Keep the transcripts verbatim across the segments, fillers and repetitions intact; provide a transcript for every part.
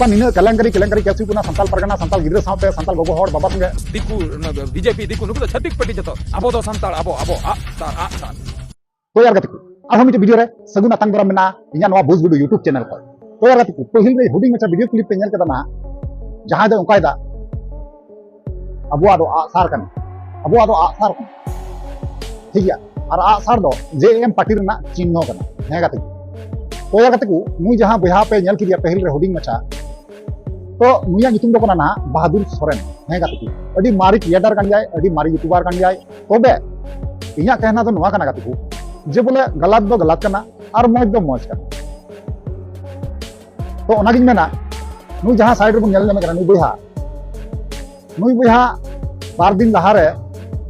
ᱱᱤᱱᱟᱹᱜ ᱠᱮᱞᱮᱝᱠᱟᱨᱤ ᱠᱮᱞᱮᱝᱠᱟᱨᱤ ᱠᱮᱥ ᱦᱩᱭᱩᱜ ᱠᱟᱱᱟ ᱥᱟᱱᱛᱟᱲ ᱯᱟᱨᱜᱟᱱᱟ, ᱥᱟᱱᱛᱟᱲ ᱜᱤᱫᱽᱨᱟᱹ ᱥᱟᱶᱛᱮ, ᱥᱟᱱᱛᱟᱲ ᱜᱚᱜᱚ ᱦᱚᱲ ᱵᱟᱵᱟ ᱥᱚᱸᱜᱮ᱾ ᱫᱤᱠᱩ, ᱵᱤᱡᱮᱯᱤ ᱫᱤᱠᱩ, ᱱᱩᱠᱩ ᱫᱚ ᱪᱷᱟᱹᱛᱤᱠ ᱯᱟᱹᱴᱤ ᱡᱚᱛᱚ᱾ ᱟᱵᱚ ᱫᱚ ᱥᱟᱱᱛᱟᱲ, ᱟᱵᱚ, ᱟᱵᱚ, ᱟᱜ ᱥᱟᱨ, ᱟᱜ ᱥᱟᱨ᱾ ᱛᱚ ᱭᱟᱨ ᱜᱟᱛᱮ ᱠᱚ, ᱟᱨᱦᱚᱸ ᱢᱤᱫᱴᱮᱱ ᱵᱷᱤᱰᱤᱭᱳ ᱨᱮ ᱥᱟᱹᱜᱩᱱ ᱟᱛᱟᱝ ᱫᱟᱨᱟᱢ ᱢᱮᱱᱟᱜᱼᱟ ᱤᱧᱟᱹᱜ ᱱᱚᱣᱟ ᱵᱩᱡᱽ ᱜᱩᱰᱩ YouTube ᱪᱮᱱᱮᱞ ᱠᱷᱚᱱ᱾ ᱛᱚ ᱭᱟᱨ ᱜᱟᱛᱮ ᱠᱚ, ᱯᱟᱹᱦᱤᱞ ᱨᱮ ᱦᱩᱰᱤᱧ ᱢᱟᱪᱷᱟ ᱵᱷᱤᱰᱤᱭᱳ ᱠᱞᱤᱯ ᱯᱮ ᱧᱮᱞ ᱠᱮᱫᱟ ᱱᱟᱦᱟᱜ, ᱡᱟᱦᱟᱸᱭ ᱫᱚ ᱚᱱᱠᱟᱭ ᱫᱟ, ᱟᱵᱚᱣᱟᱜ ᱫᱚ ᱟᱜᱼᱥᱟᱨ ᱠᱟᱱᱟ, ᱟᱵᱚᱣᱟᱜ ᱫᱚ ᱟᱜᱼᱥᱟᱨ ᱠᱟᱱᱟ, ᱴᱷᱤᱠ ᱜᱮᱭᱟ? ᱟᱨ ᱟᱜᱼᱥᱟᱨ ᱫᱚ ᱡᱮ ᱮᱢ ᱯᱟᱨᱴᱤ ᱨᱮᱱᱟᱜ ᱪᱤᱱᱦᱚ ᱠᱟᱱᱟ᱾ ᱦᱮᱸ ᱜᱟᱛᱮ ᱠᱚ, ᱛᱚ ᱭᱟᱨ ᱜᱟᱛᱮ ᱠᱚ, ᱱᱩᱭ ᱡᱟᱦᱟᱸ ᱵᱚᱭᱦᱟ ᱯᱮ ᱧᱮᱞ ᱠᱮᱫᱮᱭᱟ ᱯᱟᱹᱦᱤᱞ ᱨᱮ ᱦᱩᱰᱤᱧ ᱢᱟᱪᱷᱟ, ᱛᱚ ᱱᱩᱭᱟᱜ ᱧᱩᱛᱩᱢ ᱫᱚ ᱠᱟᱱᱟ ᱱᱟᱦᱟᱜ ᱵᱟᱦᱟᱫᱩᱨ ᱥᱚᱨᱮᱱ᱾ ᱦᱮᱸ ᱜᱟᱛᱮ ᱠᱚ, ᱟᱹᱰᱤ ᱢᱟᱨᱮ ᱠᱨᱤᱭᱮᱴᱟᱨ ᱠᱟᱱ ᱜᱮᱭᱟᱭ, ᱟᱹᱰᱤ ᱢᱟᱨᱮ ᱭᱩᱴᱩᱵᱟᱨ ᱠᱟᱱ ᱜᱮᱭᱟᱭ᱾ ᱛᱚᱵᱮ ᱤᱧᱟᱹᱜ ᱠᱟᱦᱱᱟ ᱫᱚ ᱱᱚᱣᱟ ᱠᱟᱱᱟ ᱜᱟᱛᱮ ᱠᱚ, ᱡᱮ ᱵᱚᱞᱮ ᱜᱟᱞᱟᱛ ᱫᱚ ᱜᱟᱞᱟᱛ ᱠᱟᱱᱟ ᱟᱨ ᱢᱚᱡᱽ ᱫᱚ ᱢᱚᱡᱽ ᱠᱟᱱᱟ᱾ ᱛᱚ ᱚᱱᱟᱜᱤᱧ ᱢᱮᱱᱟ, ᱱᱩᱭ ᱡᱟᱦᱟᱸ ᱥᱟᱭᱤᱰ ᱨᱮᱵᱚᱱ ᱧᱮᱞ ᱧᱟᱢᱮ ᱠᱟᱱᱟ, ᱱᱩᱭ ᱵᱚᱭᱦᱟ, ᱱᱩᱭ ᱵᱚᱭᱦᱟ ᱵᱟᱨ ᱫᱤᱱ ᱞᱟᱦᱟᱨᱮ,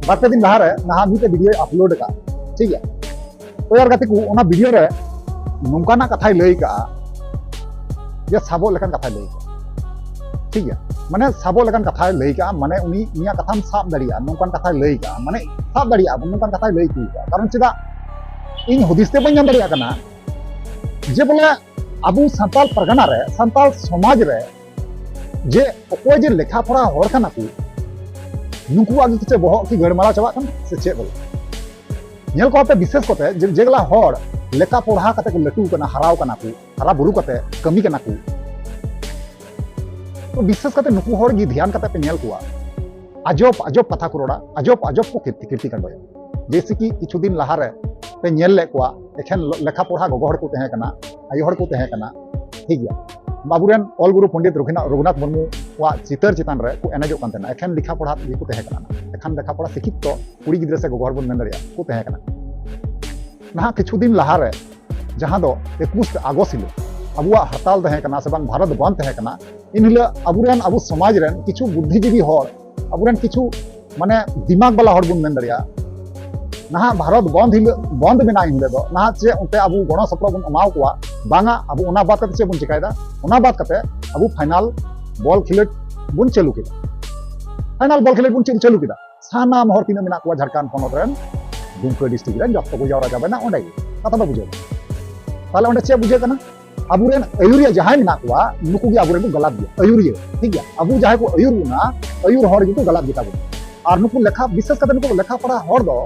ᱵᱟᱨ ᱯᱮ ᱫᱤᱱ ᱞᱟᱦᱟᱨᱮ ᱱᱟᱦᱟᱜ ᱢᱤᱫᱴᱮᱡ ᱵᱷᱤᱰᱤᱭᱳᱭ ᱟᱯᱞᱳᱰ ᱟᱠᱟᱫ, ᱴᱷᱤᱠ ᱜᱮᱭᱟ? ᱛᱚ ᱭᱟᱨ ᱜᱟᱛᱮ ᱠᱚ, ᱚᱱᱟ ᱵᱷᱤᱰᱤᱭᱳ ᱨᱮ ᱱᱚᱝᱠᱟᱱᱟᱜ ᱠᱟᱛᱷᱟᱭ ᱞᱟᱹᱭ ᱠᱟᱜᱼᱟ ᱡᱮ ᱥᱟᱵᱚᱜ ᱞᱮᱠᱟᱱ ᱠᱟᱛᱷᱟᱭ ᱞᱟᱹᱭ ᱠᱟᱜᱼᱟ, ᱴᱷᱤᱠ ᱜᱮᱭᱟ? ᱢᱟᱱᱮ ᱥᱟᱵᱚᱜ ᱞᱮᱠᱟᱱ ᱠᱟᱛᱷᱟᱭ ᱞᱟᱹᱭ ᱠᱟᱜᱼᱟ, ᱢᱟᱱᱮ ᱩᱱᱤ ᱤᱧᱟᱹᱜ ᱠᱟᱛᱷᱟᱢ ᱥᱟᱵ ᱫᱟᱲᱮᱭᱟᱜᱼᱟ ᱱᱚᱝᱠᱟᱱ ᱠᱟᱛᱷᱟᱭ ᱞᱟᱹᱭ ᱠᱟᱜᱼᱟ, ᱢᱟᱱᱮ ᱥᱟᱵ ᱫᱟᱲᱮᱭᱟᱜᱼᱟ ᱵᱚᱱ ᱱᱚᱝᱠᱟᱱ ᱠᱟᱛᱷᱟᱭ ᱞᱟᱹᱭ ᱦᱚᱪᱚ ᱠᱟᱜᱼᱟ᱾ ᱠᱟᱨᱚᱱ ᱪᱮᱫᱟᱜ? ᱤᱧ ᱦᱩᱫᱤᱥ ᱛᱮ ᱵᱟᱹᱧ ᱧᱟᱢ ᱫᱟᱲᱮᱭᱟᱜ ᱠᱟᱱᱟ ᱡᱮ ᱵᱚᱞᱮ ᱟᱵᱚ ᱥᱟᱱᱛᱟᱲ ᱯᱟᱨᱜᱟᱱᱟ ᱨᱮ, ᱥᱟᱱᱛᱟᱲ ᱥᱚᱢᱟᱡᱽ ᱨᱮ, ᱡᱮ ᱚᱠᱚᱭ ᱡᱮ ᱞᱮᱠᱷᱟ ᱯᱚᱲᱟ ᱦᱚᱲ ᱠᱟᱱᱟ ᱠᱚ, ᱱᱩᱠᱩᱣᱟᱜ ᱜᱮ ᱪᱮᱫ ᱵᱚᱦᱚᱜ ᱠᱤ ᱜᱟᱹᱲᱢᱟᱲᱟ ᱪᱟᱵᱟᱜ ᱠᱟᱱᱟ ᱥᱮ ᱪᱮᱫ ᱵᱚᱞᱮ? ᱧᱮᱞ ᱠᱚᱣᱟ ᱯᱮ, ᱵᱤᱥᱮᱥ ᱠᱚᱛᱮ ᱡᱮ, ᱡᱮᱜᱩᱞᱟ ᱦᱚᱲ ᱞᱮᱠᱷᱟ ᱯᱚᱲᱦᱟ ᱠᱟᱛᱮ ᱠᱚ ᱞᱟᱹᱴᱩ ᱠᱟᱱᱟ, ᱦᱟᱨᱟᱣ ᱠᱟᱱᱟ ᱠᱚ, ᱦᱟᱨᱟ ᱵᱩᱨᱩ ᱠᱟᱛᱮ ᱠᱟᱹᱢᱤ ᱠᱟᱱᱟ ᱠᱚ, ᱛᱚ ᱵᱤᱥᱮᱥ ᱠᱟᱛᱮ ᱱᱩᱠᱩ ᱦᱚᱲ ᱜᱮ ᱫᱷᱮᱭᱟᱱ ᱠᱟᱛᱮ ᱯᱮ ᱧᱮᱞ ᱠᱚᱣᱟ, ᱟᱡᱚᱵ ᱟᱡᱚᱵ ᱠᱟᱛᱷᱟ ᱠᱚ ᱨᱚᱲᱟ, ᱟᱡᱚᱵ ᱟᱡᱚᱵ ᱠᱚ ᱠᱤᱨᱛᱤ ᱠᱤᱨᱛᱤ ᱠᱟᱸᱰᱚᱭᱟ᱾ ᱡᱮᱭᱥᱮ ᱠᱤ ᱠᱤᱪᱷᱩ ᱫᱤᱱ ᱞᱟᱦᱟᱨᱮ ᱯᱮ ᱧᱮᱞ ᱞᱮᱫ ᱠᱚᱣᱟ, ᱮᱠᱷᱮᱱ ᱞᱮᱠᱷᱟ ᱯᱚᱲᱦᱟ ᱜᱚᱜᱚ ᱦᱚᱲ ᱠᱚ ᱛᱟᱦᱮᱸ ᱠᱟᱱᱟ, ᱟᱭᱳ ᱦᱚᱲ ᱠᱚ ᱛᱟᱦᱮᱸ ᱠᱟᱱᱟ, ᱴᱷᱤᱠ ᱜᱮᱭᱟ? ᱟᱵᱚᱨᱮᱱ ᱚᱞ ᱜᱩᱨᱩ ᱯᱚᱱᱰᱤᱛ ᱨᱚᱜᱷᱩᱱᱟᱛᱷ, ᱨᱚᱜᱷᱩᱱᱟᱛᱷ ᱢᱩᱨᱢᱩᱣᱟᱜ ᱪᱤᱛᱟᱹᱨ ᱪᱮᱛᱟᱱ ᱨᱮ ᱠᱚ ᱮᱱᱮᱡᱚᱜ ᱠᱟᱱ ᱛᱟᱦᱮᱱᱟ, ᱮᱠᱷᱮᱱ ᱞᱮᱠᱷᱟ ᱯᱚᱲᱦᱟ ᱜᱮᱠᱚ ᱛᱟᱦᱮᱸ ᱠᱟᱱᱟ, ᱮᱠᱷᱮᱱ ᱞᱮᱠᱷᱟ ᱯᱚᱲᱦᱟ ᱥᱤᱠᱷᱤᱛᱚ ᱠᱩᱲᱤ ᱜᱤᱫᱽᱨᱟᱹ ᱥᱮ ᱜᱚᱜᱚ ᱦᱚᱲ ᱵᱚᱱ ᱢᱮᱱ ᱫᱟᱲᱮᱭᱟᱜᱼᱟ, ᱠᱚ ᱛᱟᱦᱮᱸ ᱠᱟᱱᱟ᱾ ᱱᱟᱦᱟᱜ ᱠᱤᱪᱷᱩ ᱫᱤᱱ ᱞᱟᱦᱟᱨᱮ, ᱡᱟᱦᱟᱸ ᱫᱚ ᱮᱠᱩᱥ ᱟᱜᱚᱥᱴ ᱦᱤᱞᱳᱜ ᱟᱵᱚᱣᱟᱜ ᱦᱟᱲᱛᱟᱞ ᱛᱟᱦᱮᱸ ᱠᱟᱱᱟ ᱥᱮ ᱵᱟᱝ ᱵᱷᱟᱨᱚᱛ ᱵᱚᱱᱫ ᱛᱟᱦᱮᱸ ᱠᱟᱱᱟ, ᱤᱱ ᱦᱤᱞᱳᱜ ᱟᱵᱚᱨᱮᱱ, ᱟᱵᱚ ᱥᱚᱢᱟᱡᱽ ᱨᱮᱱ ᱠᱤᱪᱷᱩ ᱵᱩᱫᱽᱫᱷᱤᱡᱤᱵᱤ ᱦᱚᱲ, ᱟᱵᱚᱨᱮᱱ ᱠᱤᱪᱷᱩ ᱢᱟᱱᱮ ᱫᱤᱢᱟᱜᱽ ᱵᱟᱞᱟ ᱦᱚᱲ ᱵᱚᱱ ᱢᱮᱱ ᱫᱟᱲᱮᱭᱟᱜᱼᱟ, ᱱᱟᱦᱟᱜ ᱵᱷᱟᱨᱚᱛ ᱵᱚᱱᱫ ᱦᱤᱞᱳᱜ, ᱵᱚᱱᱫ ᱢᱮᱱᱟᱜᱼᱟ ᱮᱱ ᱦᱤᱞᱳᱜ ᱫᱚ, ᱱᱟᱦᱟᱜ ᱪᱮᱫ ᱚᱱᱛᱮ ᱟᱵᱚ ᱜᱚᱲᱚ ᱥᱚᱯᱚᱦᱚᱫ ᱵᱚᱱ ᱮᱢᱟᱣ ᱠᱚᱣᱟ? ᱵᱟᱝᱟ᱾ ᱟᱵᱚ ᱚᱱᱟ ᱵᱟᱫ ᱠᱟᱛᱮ ᱪᱮᱫ ᱵᱚᱱ ᱪᱮᱠᱟᱭᱮᱫᱟ? ᱚᱱᱟ ᱵᱟᱫ ᱠᱟᱛᱮ ᱟᱵᱚ ᱯᱷᱟᱭᱱᱟᱞ ᱵᱚᱞ ᱠᱷᱮᱞᱳᱰ ᱵᱚᱱ ᱪᱟᱹᱞᱩ ᱠᱮᱫᱟ᱾ ᱯᱷᱟᱭᱱᱟᱞ ᱵᱚᱞ ᱠᱷᱮᱞᱳᱰ ᱵᱚᱱ ᱪᱟᱹᱞᱩ ᱠᱮᱫᱟ᱾ ᱥᱟᱱᱟᱢ ᱦᱚᱲ ᱛᱤᱱᱟᱹᱜ ᱢᱮᱱᱟᱜ ᱠᱚᱣᱟ ᱡᱷᱟᱲᱠᱷᱚᱸᱰ ᱯᱚᱱᱚᱛ ᱨᱮᱱ, ᱫᱩᱢᱠᱟᱹ ᱰᱤᱥᱴᱨᱤᱠᱴ ᱨᱮᱱ, ᱡᱚᱛᱚ ᱠᱚ ᱡᱟᱣᱨᱟ ᱪᱟᱵᱟᱭᱮᱱᱟ ᱚᱸᱰᱮ ᱜᱮ᱾ ᱠᱟᱛᱷᱟ ᱫᱚ ᱵᱩᱡᱷᱟᱹᱣ ᱢᱮ᱾ ᱛᱟᱦᱞᱮ ᱚᱸᱰᱮ ᱪᱮᱫ ᱵᱩᱡᱷᱟᱹᱜ ᱠᱟᱱᱟ? ᱟᱵᱚᱨᱮᱱ ᱟᱹᱭᱩᱨᱤᱭᱟᱹ ᱡᱟᱦᱟᱸᱭ ᱢᱮᱱᱟᱜ ᱠᱚᱣᱟ, ᱱᱩᱠᱩ ᱜᱮ ᱟᱵᱚᱨᱮᱱ ᱠᱚ ᱜᱟᱞᱟᱛ ᱜᱮᱭᱟ, ᱟᱹᱭᱩᱨᱤᱭᱟᱹ, ᱴᱷᱤᱠ ᱜᱮᱭᱟ? ᱟᱵᱚ ᱡᱟᱦᱟᱸᱭ ᱠᱚ ᱟᱹᱭᱩᱨ ᱵᱚᱱᱟ, ᱟᱹᱭᱩᱨ ᱦᱚᱲ ᱜᱮᱠᱚ ᱜᱟᱞᱟᱛ ᱜᱮᱛᱟ ᱵᱚᱱᱟ᱾ ᱟᱨ ᱱᱩᱠᱩ ᱞᱮᱠᱷᱟ, ᱵᱤᱥᱮᱥ ᱠᱟᱛᱮ ᱱᱩᱠᱩ ᱞᱮᱠᱷᱟ ᱯᱟᱲᱦᱟ ᱦᱚᱲ ᱫᱚ,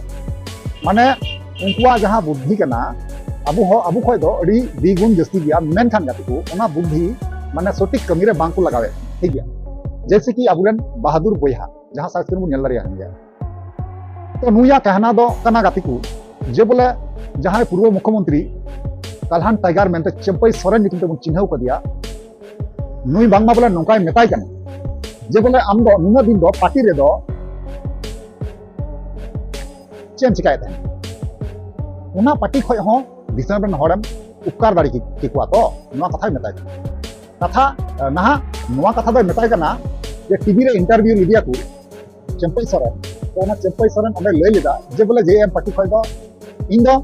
ᱢᱟᱱᱮ, ᱩᱱᱠᱩᱣᱟᱜ ᱡᱟᱦᱟᱸ ᱵᱩᱫᱽᱫᱷᱤ ᱠᱟᱱᱟ, ᱟᱵᱚ ᱦᱚᱸ, ᱟᱵᱚ ᱠᱷᱚᱡ ᱫᱚ ᱟᱹᱰᱤ ᱫᱤᱜᱩᱱ ᱡᱟᱹᱥᱛᱤ ᱜᱮᱭᱟ᱾ ᱢᱮᱱᱠᱷᱟᱱ ᱜᱟᱛᱮ ᱠᱚ, ᱚᱱᱟ ᱵᱩᱫᱽᱫᱷᱤ, ᱢᱟᱱᱮ, ᱥᱚᱴᱷᱤᱠ ᱠᱟᱹᱢᱤ ᱨᱮ ᱵᱟᱝ ᱠᱚ ᱞᱟᱜᱟᱣᱮᱫ, ᱴᱷᱤᱠ ᱜᱮᱭᱟ? ᱡᱮᱭᱥᱮ ᱠᱤ ᱟᱵᱚᱨᱮᱱ ᱵᱟᱦᱟᱫᱩᱨ ᱵᱚᱭᱦᱟ, ᱡᱟᱦᱟᱸ ᱥᱟᱭᱤᱡ ᱵᱚᱱ ᱧᱮᱞ ᱫᱟᱲᱮᱭᱟᱜ ᱠᱟᱱ ᱜᱮᱭᱟ᱾ ᱛᱚ, ᱱᱩᱭᱟᱜ ᱠᱟᱦᱱᱟ ᱫᱚ ᱠᱟᱱᱟ, ᱜᱟᱛᱮ ᱠᱚ, ᱡᱮ ᱵᱚᱞᱮ ᱡᱟᱦᱟᱸᱭ ᱯᱩᱨᱵᱚ ᱢᱩᱠᱷᱭᱚᱢᱚᱱᱛᱨᱤ ᱠᱟᱞᱦᱟᱱ ᱴᱟᱭᱜᱟᱨ ᱢᱮᱱᱛᱮ ᱪᱟᱹᱢᱯᱟᱹᱭ ᱥᱚᱨᱮᱱ ᱧᱩᱛᱩᱢ ᱛᱮᱵᱚᱱ ᱪᱤᱱᱦᱟᱹᱣ ᱠᱟᱫᱮᱭᱟ, ᱱᱩᱭ ᱵᱟᱝᱢᱟ ᱵᱚᱞᱮ ᱱᱚᱝᱠᱟᱭ ᱢᱮᱛᱟᱭ ᱠᱟᱱᱟ ᱡᱮ ᱵᱚᱞᱮ ᱟᱢ ᱫᱚ ᱱᱩᱱᱟᱹᱜ ᱫᱤᱱ ᱫᱚ ᱯᱟᱨᱴᱤ ᱨᱮᱫᱚ ᱪᱮᱫ ᱮᱢ ᱪᱤᱠᱟᱭᱮᱫ ᱛᱟᱦᱮᱸᱫ? ᱚᱱᱟ ᱯᱟᱨᱴᱤ ᱠᱷᱚᱡ ᱦᱚᱸ ᱫᱤᱥᱚᱢ ᱨᱮᱱ ᱦᱚᱲᱮᱢ ᱩᱯᱠᱟᱨ ᱫᱟᱲᱮ ᱠᱮ-, ᱠᱮᱠᱚᱣᱟ ᱛᱚ? ᱱᱚᱣᱟ ᱠᱟᱛᱷᱟᱭ ᱢᱮᱛᱟᱭ ᱠᱟᱱᱟ᱾ ᱠᱟᱛᱷᱟ, ᱮ, ᱱᱟᱦᱟᱜ ᱱᱚᱣᱟ ᱠᱟᱛᱷᱟ ᱫᱚᱭ ᱢᱮᱛᱟᱭ ᱠᱟᱱᱟ ᱡᱮ ᱴᱤᱵᱷᱤ ᱨᱮ ᱤᱱᱴᱟᱨᱵᱷᱤᱭᱩ ᱞᱮᱫᱮᱭᱟ ᱠᱚ ᱪᱟᱹᱢᱯᱟᱹᱭ ᱥᱚᱨᱮᱱ᱾ ᱛᱚ ᱚᱱᱟ ᱪᱟᱹᱢᱯᱟᱹᱭ ᱥᱚᱨᱮᱱ ᱚᱸᱰᱮ ᱞᱟᱹᱭ ᱞᱮᱫᱟ ᱡᱮ ᱵᱚᱞᱮ ᱡᱮ ᱮᱢ ᱯᱟᱨᱴᱤ ᱠᱷᱚᱡ ᱫᱚ ᱤᱧ ᱫᱚ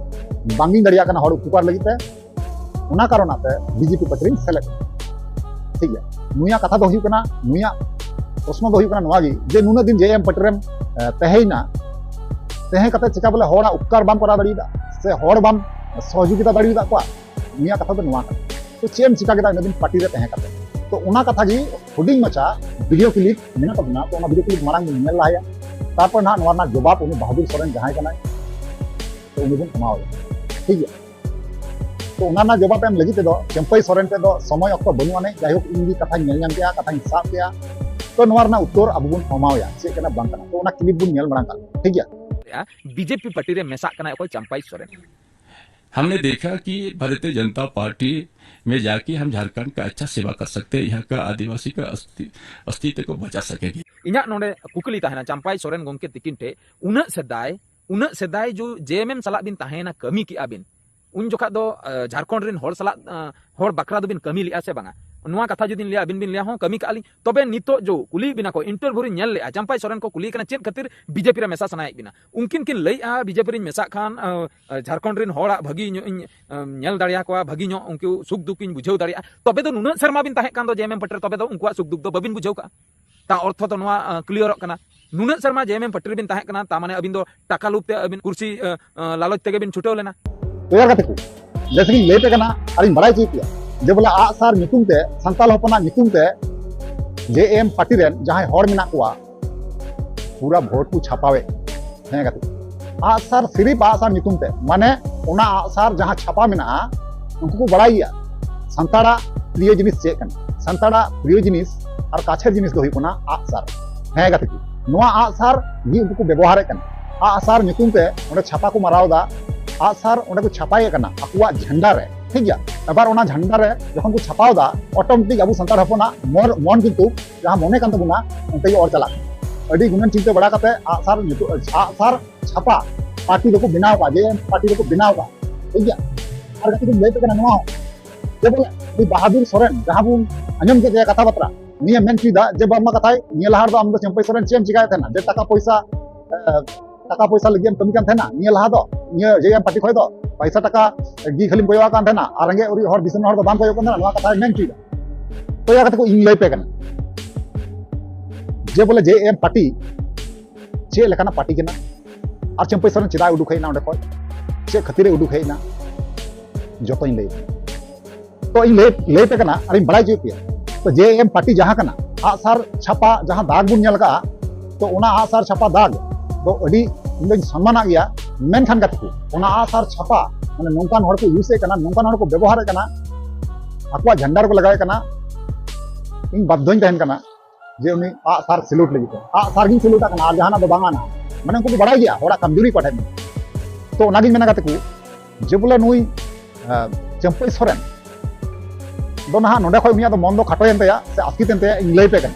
ᱵᱟᱝᱤᱧ ᱫᱟᱲᱮᱭᱟᱜ ᱠᱟᱱᱟ ᱦᱚᱲ ᱩᱯᱠᱟᱨ ᱞᱟᱹᱜᱤᱫ ᱛᱮ, ᱚᱱᱟ ᱠᱟᱨᱚᱱᱟᱜ ᱛᱮ ᱵᱤᱡᱮᱯᱤ ᱯᱟᱨᱴᱤ ᱨᱤᱧ ᱥᱮᱞᱮᱫ ᱮᱱᱟ᱾ ᱴᱷᱤᱠ ᱜᱮᱭᱟ, ᱱᱩᱭᱟᱜ ᱠᱟᱛᱷᱟ ᱫᱚ ᱦᱩᱭᱩᱜ ᱠᱟᱱᱟ, ᱱᱩᱭᱟᱜ ᱯᱨᱚᱥᱱᱚ ᱫᱚ ᱦᱩᱭᱩᱜ ᱠᱟᱱᱟ ᱱᱚᱣᱟ ᱜᱮ ᱡᱮ ᱱᱩᱱᱟᱹᱜ ᱫᱤᱱ ᱡᱮ ᱮᱢ ᱯᱟᱨᱴᱤ ᱨᱮᱢ, ᱮ, ᱛᱟᱦᱮᱸᱭᱮᱱᱟ, ᱛᱟᱦᱮᱸ ᱠᱟᱛᱮ ᱪᱮᱠᱟ ᱵᱚᱞᱮ ᱦᱚᱲᱟᱜ ᱩᱯᱠᱟᱨ ᱵᱟᱢ ᱠᱚᱨᱟᱣ ᱫᱟᱲᱮᱭᱟᱫᱟ ᱥᱮ ᱦᱚᱲ ᱵᱟᱢ ᱥᱚᱦᱚᱡᱳᱜᱤᱛᱟ ᱫᱟᱲᱮᱭᱟᱫ ᱠᱚᱣᱟ? ᱱᱩᱭᱟᱜ ᱠᱟᱛᱷᱟ ᱫᱚ ᱱᱚᱣᱟ ᱠᱟᱱᱟ᱾ ᱛᱚ ᱪᱮᱫ ᱮᱢ ᱪᱤᱠᱟ ᱠᱮᱫᱟ ᱤᱱᱟᱹᱜ ᱫᱤᱱ ᱯᱟᱨᱴᱤ ᱨᱮ ᱛᱟᱦᱮᱸ ᱠᱟᱛᱮ? ᱛᱚ ᱚᱱᱟ ᱠᱟᱛᱷᱟ ᱜᱮ ᱦᱩᱰᱤᱧ ᱢᱟᱪᱷᱟ ᱵᱷᱤᱰᱤᱭᱳ ᱠᱞᱤᱯ ᱢᱮᱱᱟᱜ ᱛᱟᱵᱚᱱᱟ, ᱛᱚ ᱚᱱᱟ ᱵᱷᱤᱰᱤᱭᱳ ᱠᱞᱤᱯ ᱢᱟᱲᱟᱝ ᱵᱚᱱ ᱧᱮᱞ ᱞᱟᱦᱟᱭᱟ, ᱛᱟᱨᱯᱚᱨ ᱱᱟᱦᱟᱜ ᱱᱚᱣᱟ ᱨᱮᱱᱟᱜ ᱡᱚᱵᱟᱵ ᱩᱱᱤ ᱵᱟᱦᱟᱫᱩᱨ ᱥᱚᱨᱮᱱ ᱡᱟᱦᱟᱸᱭ ᱠᱟᱱᱟᱭ, ᱛᱚ ᱩᱱᱤ ᱵᱚᱱ ᱮᱢᱟᱣᱟᱭᱟ, ᱴᱷᱤᱠ ᱜᱮᱭᱟ? ᱛᱚ ᱚᱱᱟ ᱨᱮᱱᱟᱜ ᱡᱚᱵᱟᱵ ᱮᱢ ᱞᱟᱹᱜᱤᱫ ᱛᱮᱫᱚ ᱪᱟᱹᱢᱯᱟᱹᱭ ᱥᱚᱨᱮᱱ ᱴᱷᱮᱱ ᱫᱚ ᱥᱚᱢᱚᱭ ᱚᱠᱛᱚ ᱵᱟᱹᱱᱩᱜ ᱟᱹᱱᱤᱡ᱾ ᱡᱟᱭᱦᱳᱠ, ᱤᱧ ᱜᱮ ᱠᱟᱛᱷᱟᱧ ᱧᱮᱞ ᱧᱟᱢ ᱠᱮᱜᱼᱟ, ᱠᱟᱛᱷᱟᱧ ᱥᱟᱵ ᱠᱮᱜᱼᱟ, ᱛᱚ ᱱᱚᱣᱟ ᱨᱮᱱᱟᱜ ᱩᱛᱛᱚᱨ ᱟᱵᱚ ᱵᱚᱱ ᱮᱢᱟᱣᱟᱭᱟ, ᱪᱮᱫ ᱠᱟᱱᱟ ᱵᱟᱝ ᱠᱟᱱᱟ᱾ ᱛᱚ ᱚᱱᱟ ᱠᱞᱤᱯ ᱵᱚᱱ ᱧᱮᱞ ᱢᱟᱲᱟᱝ ᱠᱟᱜ ᱞᱮᱜᱮ, ᱴᱷᱤᱠ ᱜᱮᱭᱟ? ᱵᱤᱡᱮᱯᱤ ᱯᱟᱨᱴᱤ ᱨᱮ ᱢᱮᱥᱟᱜ ᱠᱟᱱᱟᱭ ᱚᱠᱚᱭ? ᱪᱟᱢᱯᱟᱭ ᱥᱚᱨᱮᱱ᱾ हमने देखा कि भारतीय जनता पार्टी में जाके हम झारखंड का अच्छा सेवा कर सकते हैं, यहाँ का आदिवासी का अस्ति-, अस्तित्व को बचा सकेंगे। ᱤᱧᱟᱹᱜ ᱱᱚᱰᱮ ᱠᱩᱠᱞᱤ ᱛᱟᱦᱮᱱᱟ ᱪᱟᱢᱯᱟᱭ ᱥᱚᱨᱮᱱ ᱜᱚᱢᱠᱮ ᱛᱤᱠᱤᱱ ᱴᱷᱮᱱ, ᱩᱱᱟᱹᱜ ᱥᱮᱫᱟᱭ, ᱩᱱᱟᱹᱜ ᱥᱮᱫᱟᱭ ᱡᱚ ᱡᱮ ᱮᱢ ᱮᱢ ᱥᱟᱞᱟᱜ ᱵᱤᱱ ᱛᱟᱦᱮᱸᱭᱮᱱᱟ, ᱠᱟᱹᱢᱤ ᱠᱮᱜᱼᱟ ᱵᱤᱱ, ᱩᱱ ᱡᱚᱠᱷᱟᱜ ᱫᱚ, ᱟ, ᱡᱷᱟᱲᱠᱷᱚᱸᱰ ᱨᱮᱱ ᱦᱚᱲ ᱥᱟᱞᱟᱜ, ᱟ, ᱦᱚᱲ ᱵᱟᱠᱷᱨᱟ ᱫᱚᱵᱤᱱ ᱠᱟᱹᱢᱤ ᱞᱮᱜᱼᱟ ᱥᱮ ᱵᱟᱝᱟ? ᱱᱚᱣᱟ ᱠᱟᱛᱷᱟ ᱡᱩᱫᱤᱧ ᱞᱟᱹᱭᱟ, ᱟᱹᱵᱤᱱ ᱵᱤᱱ ᱞᱟᱹᱭᱟ, "ᱦᱚᱸ, ᱠᱟᱹᱢᱤ ᱠᱟᱜᱼᱟ ᱞᱤᱧ᱾" ᱛᱚᱵᱮ ᱱᱤᱛᱚᱜ ᱡᱚ ᱠᱩᱞᱤᱭᱮᱫ ᱵᱤᱱᱟ ᱠᱚ, ᱤᱱᱴᱟᱨᱵᱷᱤᱭᱩ ᱨᱤᱧ ᱧᱮᱞ ᱞᱮᱜᱼᱟ, ᱪᱟᱢᱯᱟᱭ ᱥᱚᱨᱮᱱ ᱠᱚ ᱠᱩᱞᱤᱭᱮ ᱠᱟᱱᱟ, "ᱪᱮᱫ ᱠᱷᱟᱹᱛᱤᱨ ᱵᱤᱡᱮᱯᱤ ᱨᱮ ᱢᱮᱥᱟ ᱥᱟᱱᱟᱭᱮᱫ ᱵᱤᱱᱟ?" ᱩᱱᱠᱤᱱ ᱠᱤᱱ ᱞᱟᱹᱭᱮᱜᱼᱟ, "ᱵᱤᱡᱮᱯᱤ ᱨᱤᱧ ᱢᱮᱥᱟᱜ ᱠᱷᱟᱱ, ᱟ, ᱟ, ᱡᱷᱟᱲᱠᱷᱚᱸᱰ ᱨᱮᱱ ᱦᱚᱲᱟᱜ ᱵᱷᱟᱹᱜᱤ ᱧᱚᱜ ᱤᱧ, ᱟ, ᱧᱮᱞ ᱫᱟᱲᱮᱭᱟᱠᱚᱣᱟ, ᱵᱷᱟᱹᱜᱤ ᱧᱚᱜ ᱩᱱᱠᱩ ᱥᱩᱠ ᱫᱩᱠ ᱤᱧ ᱵᱩᱡᱷᱟᱹᱣ ᱫᱟᱲᱮᱭᱟᱜᱼᱟ᱾" ᱛᱚᱵᱮ ᱫᱚ ᱱᱩᱱᱟᱹᱜ ᱥᱮᱨᱢᱟ ᱵᱤᱱ ᱛᱟᱦᱮᱸ ᱠᱟᱱ ᱫᱚ ᱡᱮ ᱮᱢ ᱮᱢ ᱯᱟᱨᱴᱤ ᱨᱮ, ᱛᱚᱵᱮ ᱫᱚ ᱩᱱᱠᱩᱣᱟᱜ ᱥᱩᱠ ᱫᱩᱠ ᱫᱚ ᱵᱟᱹᱵᱤᱱ ᱵᱩᱡᱷᱟᱹᱣ ᱠᱟᱜᱼᱟ? ᱛᱟ ᱚᱨᱛᱷᱚ ᱫᱚ ᱱᱚᱣᱟ, ᱟ, ᱠᱞᱤᱭᱟᱨᱚᱜ ᱠᱟᱱᱟ, ᱱᱩᱱᱟᱹᱜ ᱥᱮᱨᱢᱟ ᱡᱮ ᱮᱢ ᱮᱢ ᱯᱟᱨᱴᱤ ᱨᱮᱵᱤᱱ ᱛᱟᱦᱮᱸ ᱠᱟᱱᱟ, ᱛᱟ ᱢᱟᱱᱮ ᱟᱹᱵᱤᱱ ᱫᱚ ᱴᱟᱠᱟ ᱞᱳᱵᱷ ᱛᱮ ᱟᱹᱵᱤᱱ ᱠᱩᱨᱥᱤ, ᱟ, ᱟ, ᱞᱟᱞᱚᱪ ᱛᱮᱜᱮ ᱵᱤᱱ ᱪᱷᱩᱴᱟᱹᱣ ᱞᱮᱱᱟ᱾ ᱛᱚ ᱭᱟᱨ ᱜᱟᱛᱮ ᱠᱚ, ᱡᱮᱭᱥᱮ ᱠᱤᱧ ᱞᱟᱹᱭ ᱯᱮ ᱠᱟᱱᱟ ᱟᱨᱤᱧ ᱵᱟᱲᱟᱭ ᱦᱚᱪᱚᱭᱮᱫ ᱯᱮᱭᱟ, ᱡᱮ ᱵᱚᱞᱮ ᱟᱜᱼᱥᱟᱨ ᱧᱩᱛᱩᱢ ᱛᱮ, ᱥᱟᱱᱛᱟᱲ ᱦᱚᱯᱚᱱᱟᱜ ᱧᱩᱛᱩᱢ ᱛᱮ ᱡᱮ ᱮᱢ ᱯᱟᱨᱴᱤ ᱨᱮᱱ ᱡᱟᱦᱟᱸᱭ ᱦᱚᱲ ᱢᱮᱱᱟᱜ ᱠᱚᱣᱟ, ᱯᱩᱨᱟ ᱵᱷᱳᱴ ᱠᱚ ᱪᱷᱟᱯᱟᱣᱮᱫ᱾ ᱦᱮᱸ ᱜᱟᱛᱮ, ᱟᱜᱼᱥᱟᱨ, ᱥᱤᱨᱤᱯ ᱟᱜᱼᱥᱟᱨ ᱧᱩᱛᱩᱢ ᱛᱮ, ᱢᱟᱱᱮ ᱚᱱᱟ ᱟᱜᱼᱥᱟᱨ ᱡᱟᱦᱟᱸ ᱪᱷᱟᱯᱟ ᱢᱮᱱᱟᱜᱼᱟ, ᱩᱱᱠᱩ ᱠᱚ ᱵᱟᱲᱟᱭ ᱜᱮᱭᱟ ᱥᱟᱱᱛᱟᱲᱟᱜ ᱯᱨᱤᱭᱚ ᱡᱤᱱᱤᱥ ᱪᱮᱫ ᱠᱟᱱᱟ᱾ ᱥᱟᱱᱛᱟᱲᱟᱜ ᱯᱨᱤᱭᱚ ᱡᱤᱱᱤᱥ ᱟᱨ ᱠᱟᱪᱷᱮᱨ ᱡᱤᱱᱤᱥ ᱫᱚ ᱦᱩᱭᱩᱜ ᱠᱟᱱᱟ ᱟᱜᱼᱥᱟᱨ᱾ ᱦᱮᱸ ᱜᱟᱛᱮ ᱠᱚ, ᱱᱚᱣᱟ ᱟᱜᱼᱥᱟᱨ ᱜᱮ ᱩᱱᱠᱩ ᱠᱚ ᱵᱮᱵᱚᱦᱟᱨᱮᱫ ᱠᱟᱱᱟ᱾ ᱟᱜᱼᱥᱟᱨ ᱧᱩᱛᱩᱢ ᱛᱮ ᱚᱸᱰᱮ ᱪᱷᱟᱯᱟ ᱠᱚ ᱢᱟᱨᱟᱣ ᱮᱫᱟ, ᱟᱜᱼᱥᱟᱨ ᱚᱸᱰᱮ ᱠᱚ ᱪᱷᱟᱯᱟᱭᱮᱫ ᱠᱟᱱᱟ ᱟᱠᱚᱣᱟᱜ ᱡᱷᱟᱱᱰᱟ ᱨᱮ, ᱴᱷᱤᱠ ᱜᱮᱭᱟ᱾ ᱟᱵᱟᱨ ᱚᱱᱟ ᱡᱷᱟᱱᱰᱟ ᱨᱮ ᱡᱚᱠᱷᱚᱱ ᱠᱚ ᱪᱷᱟᱯᱟᱣ ᱮᱫᱟ, ᱚᱴᱳᱢᱮᱴᱤᱠ ᱟᱵᱚ ᱥᱟᱱᱛᱟᱲ ᱦᱚᱯᱚᱱᱟᱜ ᱢᱚᱱ, ᱢᱚᱱ ᱠᱤᱱᱛᱩ ᱡᱟᱦᱟᱸ ᱢᱚᱱᱮ ᱠᱟᱱ ᱛᱟᱵᱚᱱᱟ, ᱚᱱᱛᱮ ᱜᱮ ᱚᱨ ᱪᱟᱞᱟᱜ ᱠᱟᱱᱟ᱾ ᱟᱹᱰᱤ ᱜᱩᱱᱟᱹᱱ ᱪᱤᱱᱛᱟᱹ ᱵᱟᱲᱟ ᱠᱟᱛᱮ ᱟᱜᱼᱥᱟᱨ ᱧᱩᱛᱩᱢ, ᱟᱜᱼᱥᱟᱨ ᱪᱷᱟᱯᱟ ᱯᱟᱨᱴᱤ ᱫᱚᱠᱚ ᱵᱮᱱᱟᱣ ᱠᱟᱜᱼᱟ, ᱡᱮ ᱯᱟᱨᱴᱤ ᱫᱚᱠᱚ ᱵᱮᱱᱟᱣ ᱠᱟᱜᱼᱟ, ᱴᱷᱤᱠ ᱜᱮᱭᱟ᱾ ᱟᱨ ᱠᱟᱹᱴᱤᱡ ᱵᱚᱱ ᱞᱟᱹᱭ ᱟᱯᱮ ᱠᱟᱱᱟ ᱱᱚᱣᱟ ᱦᱚᱸ, ᱡᱮ ᱵᱚᱞᱮ ᱩᱱᱤ ᱵᱟᱦᱟᱫᱩᱨ ᱥᱚᱨᱮᱱ, ᱡᱟᱦᱟᱸ ᱵᱚᱱ ᱟᱸᱡᱚᱢ ᱠᱮᱫ ᱛᱟᱭᱟ ᱠᱟᱛᱷᱟ ᱵᱟᱛᱨᱟ, ᱩᱱᱤᱭ ᱢᱮᱱ ᱦᱚᱪᱚᱭᱮᱫᱟ ᱡᱮ ᱵᱟᱝᱢᱟ ᱠᱟᱛᱷᱟᱭ, ᱱᱤᱭᱟᱹ ᱞᱟᱦᱟ ᱨᱮᱫᱚ ᱟᱢ ᱫᱚ ᱪᱟᱹᱢᱯᱟᱹᱭ ᱥᱚᱨᱮᱱ ᱪᱮᱫ ᱮᱢ ᱪᱤᱠᱟᱭᱮᱫ ᱛᱟᱦᱮᱱᱟ, ᱡᱮ ᱴᱟᱠᱟ ᱯᱚᱭᱥᱟ, ᱮ, ᱴᱟᱠᱟ ᱯᱚᱭᱥᱟ ᱞᱟᱹᱜᱤᱫ ᱮᱢ ᱠᱟᱹᱢᱤ ᱠᱟᱱ ᱛᱟᱦᱮᱱᱟ? ᱱᱤᱭᱟᱹ ᱞᱟᱦᱟ ᱫᱚ, ᱱᱤᱭᱟᱹ ᱡᱮ ᱮᱢ ᱯᱟᱨᱴᱤ ᱠᱷᱚᱱ ᱫᱚ ᱯᱚᱭᱥᱟ ᱴᱟᱠᱟ ᱜᱮ ᱠᱷᱟᱹᱞᱤᱢ ᱠᱚᱭᱚᱜ ᱠᱟᱱ ᱛᱟᱦᱮᱱᱟ, ᱟᱨ ᱨᱮᱸᱜᱮᱡ ᱚᱨᱮᱡ ᱦᱚᱲ, ᱫᱤᱥᱚᱢ ᱦᱚᱲ ᱫᱚ ᱵᱟᱢ ᱠᱚᱭᱚᱜ ᱠᱟᱱ ᱛᱟᱦᱮᱱᱟ, ᱱᱚᱣᱟ ᱠᱟᱛᱷᱟᱭ ᱢᱮᱱ ᱦᱚᱪᱚᱭᱮᱫᱟ᱾ ᱛᱚ ᱭᱟ ᱠᱟᱛᱮ ᱠᱚ, ᱤᱧ ᱞᱟᱹᱭ ᱯᱮ ᱠᱟᱱᱟ ᱡᱮ ᱵᱚᱞᱮ ᱡᱮ ᱮᱢ ᱯᱟᱨᱴᱤ ᱪᱮᱫ ᱞᱮᱠᱟᱱᱟᱜ ᱯᱟᱨᱴᱤ ᱠᱟᱱᱟ, ᱟᱨ ᱪᱟᱹᱢᱯᱟᱹᱭ ᱥᱚᱨᱮᱱ ᱪᱮᱫᱟᱜ ᱩᱰᱩᱠ ᱦᱮᱡ ᱮᱱᱟ ᱚᱸᱰᱮ ᱠᱷᱚᱱ, ᱪᱮᱫ ᱠᱷᱟᱹᱛᱤᱨ ᱮ ᱩᱰᱩᱠ ᱦᱮᱡ ᱮᱱᱟ, ᱡᱚᱛᱚᱧ ᱞᱟᱹᱭ ᱯᱮ᱾ ᱛᱚ ᱤᱧ ᱞᱟᱹᱭ, ᱞᱟᱹᱭ ᱯᱮ ᱠᱟᱱᱟ ᱟᱨᱤᱧ ᱵᱟᱲᱟᱭ ᱦᱚᱪᱚᱭᱮᱫ ᱯᱮᱭᱟ᱾ ᱛᱚ ᱡᱮ ᱮᱢ ᱯᱟᱨᱴᱤ ᱡᱟᱦᱟᱸ ᱠᱟᱱᱟ, ᱟᱜᱼᱥᱟᱨ ᱪᱷᱟᱯᱟ ᱡᱟᱦᱟᱸ ᱫᱟᱜᱽ ᱵᱚᱱ ᱧᱮᱞ ᱟᱠᱟᱫᱼᱟ, ᱛᱚ ᱚᱱᱟ ᱟᱜᱼᱥᱟᱨ ᱪᱷᱟᱯᱟ ᱫᱟᱜᱽ ᱫᱚ ᱟᱹᱰᱤ ᱤᱧ ᱫᱚᱧ ᱥᱚᱱᱢᱟᱱᱟᱜ ᱜᱮᱭᱟ᱾ ᱢᱮᱱᱠᱷᱟᱱ ᱜᱟᱛᱮ ᱠᱚ, ᱚᱱᱟ ᱟᱜᱼᱥᱟᱨ ᱪᱷᱟᱯᱟ ᱢᱟᱱᱮ ᱱᱚᱝᱠᱟᱱ ᱦᱚᱲ ᱠᱚ ᱤᱭᱩᱡᱮᱫ ᱠᱟᱱᱟ, ᱱᱚᱝᱠᱟᱱ ᱦᱚᱲ ᱠᱚ ᱵᱮᱵᱚᱦᱟᱨᱮᱫ ᱠᱟᱱᱟ, ᱟᱠᱚᱣᱟᱜ ᱡᱷᱟᱱᱰᱟ ᱨᱮᱠᱚ ᱞᱟᱜᱟᱣᱮᱫ ᱠᱟᱱᱟ᱾ ᱤᱧ ᱵᱟᱫᱽᱫᱷᱚᱧ ᱛᱟᱦᱮᱱ ᱠᱟᱱᱟ ᱡᱮ ᱩᱱᱤ ᱟᱜᱼᱥᱟᱨ ᱥᱮᱞᱩᱴ ᱞᱟᱹᱜᱤᱫ ᱛᱮ, ᱟᱜᱼᱥᱟᱨ ᱜᱤᱧ ᱥᱮᱞᱩᱴᱟᱜ ᱠᱟᱱᱟ, ᱟᱨ ᱡᱟᱦᱟᱱᱟᱜ ᱫᱚ ᱵᱟᱝ ᱟᱱᱟ᱾ ᱢᱟᱱᱮ ᱩᱱᱠᱩ ᱠᱚ ᱵᱟᱲᱟᱭ ᱜᱮᱭᱟ ᱦᱚᱲᱟᱜ ᱠᱟᱢᱡᱩᱨᱤ ᱚᱠᱟ ᱴᱷᱮᱱ ᱢᱮᱱᱟᱜᱼᱟ᱾ ᱛᱚ ᱚᱱᱟᱜᱤᱧ ᱢᱮᱱᱟ ᱜᱟᱛᱮ ᱠᱚ, ᱡᱮ ᱵᱚᱞᱮ ᱱᱩᱭ, ᱟᱸ, ᱪᱟᱹᱢᱯᱟᱹᱭ ᱥᱚᱨᱮᱱ ᱫᱚ ᱱᱟᱦᱟᱜ ᱱᱚᱰᱮ ᱠᱷᱚᱱ ᱩᱱᱤᱭᱟᱜ ᱫᱚ ᱢᱚᱱ ᱫᱚ ᱠᱷᱟᱴᱚᱭᱮᱱ ᱛᱟᱭᱟ ᱥᱮ ᱟᱥᱠᱮᱛ ᱮᱱ ᱛᱟᱭᱟ, ᱤᱧ ᱞᱟᱹᱭ ᱯᱮ ᱠᱟᱱᱟ᱾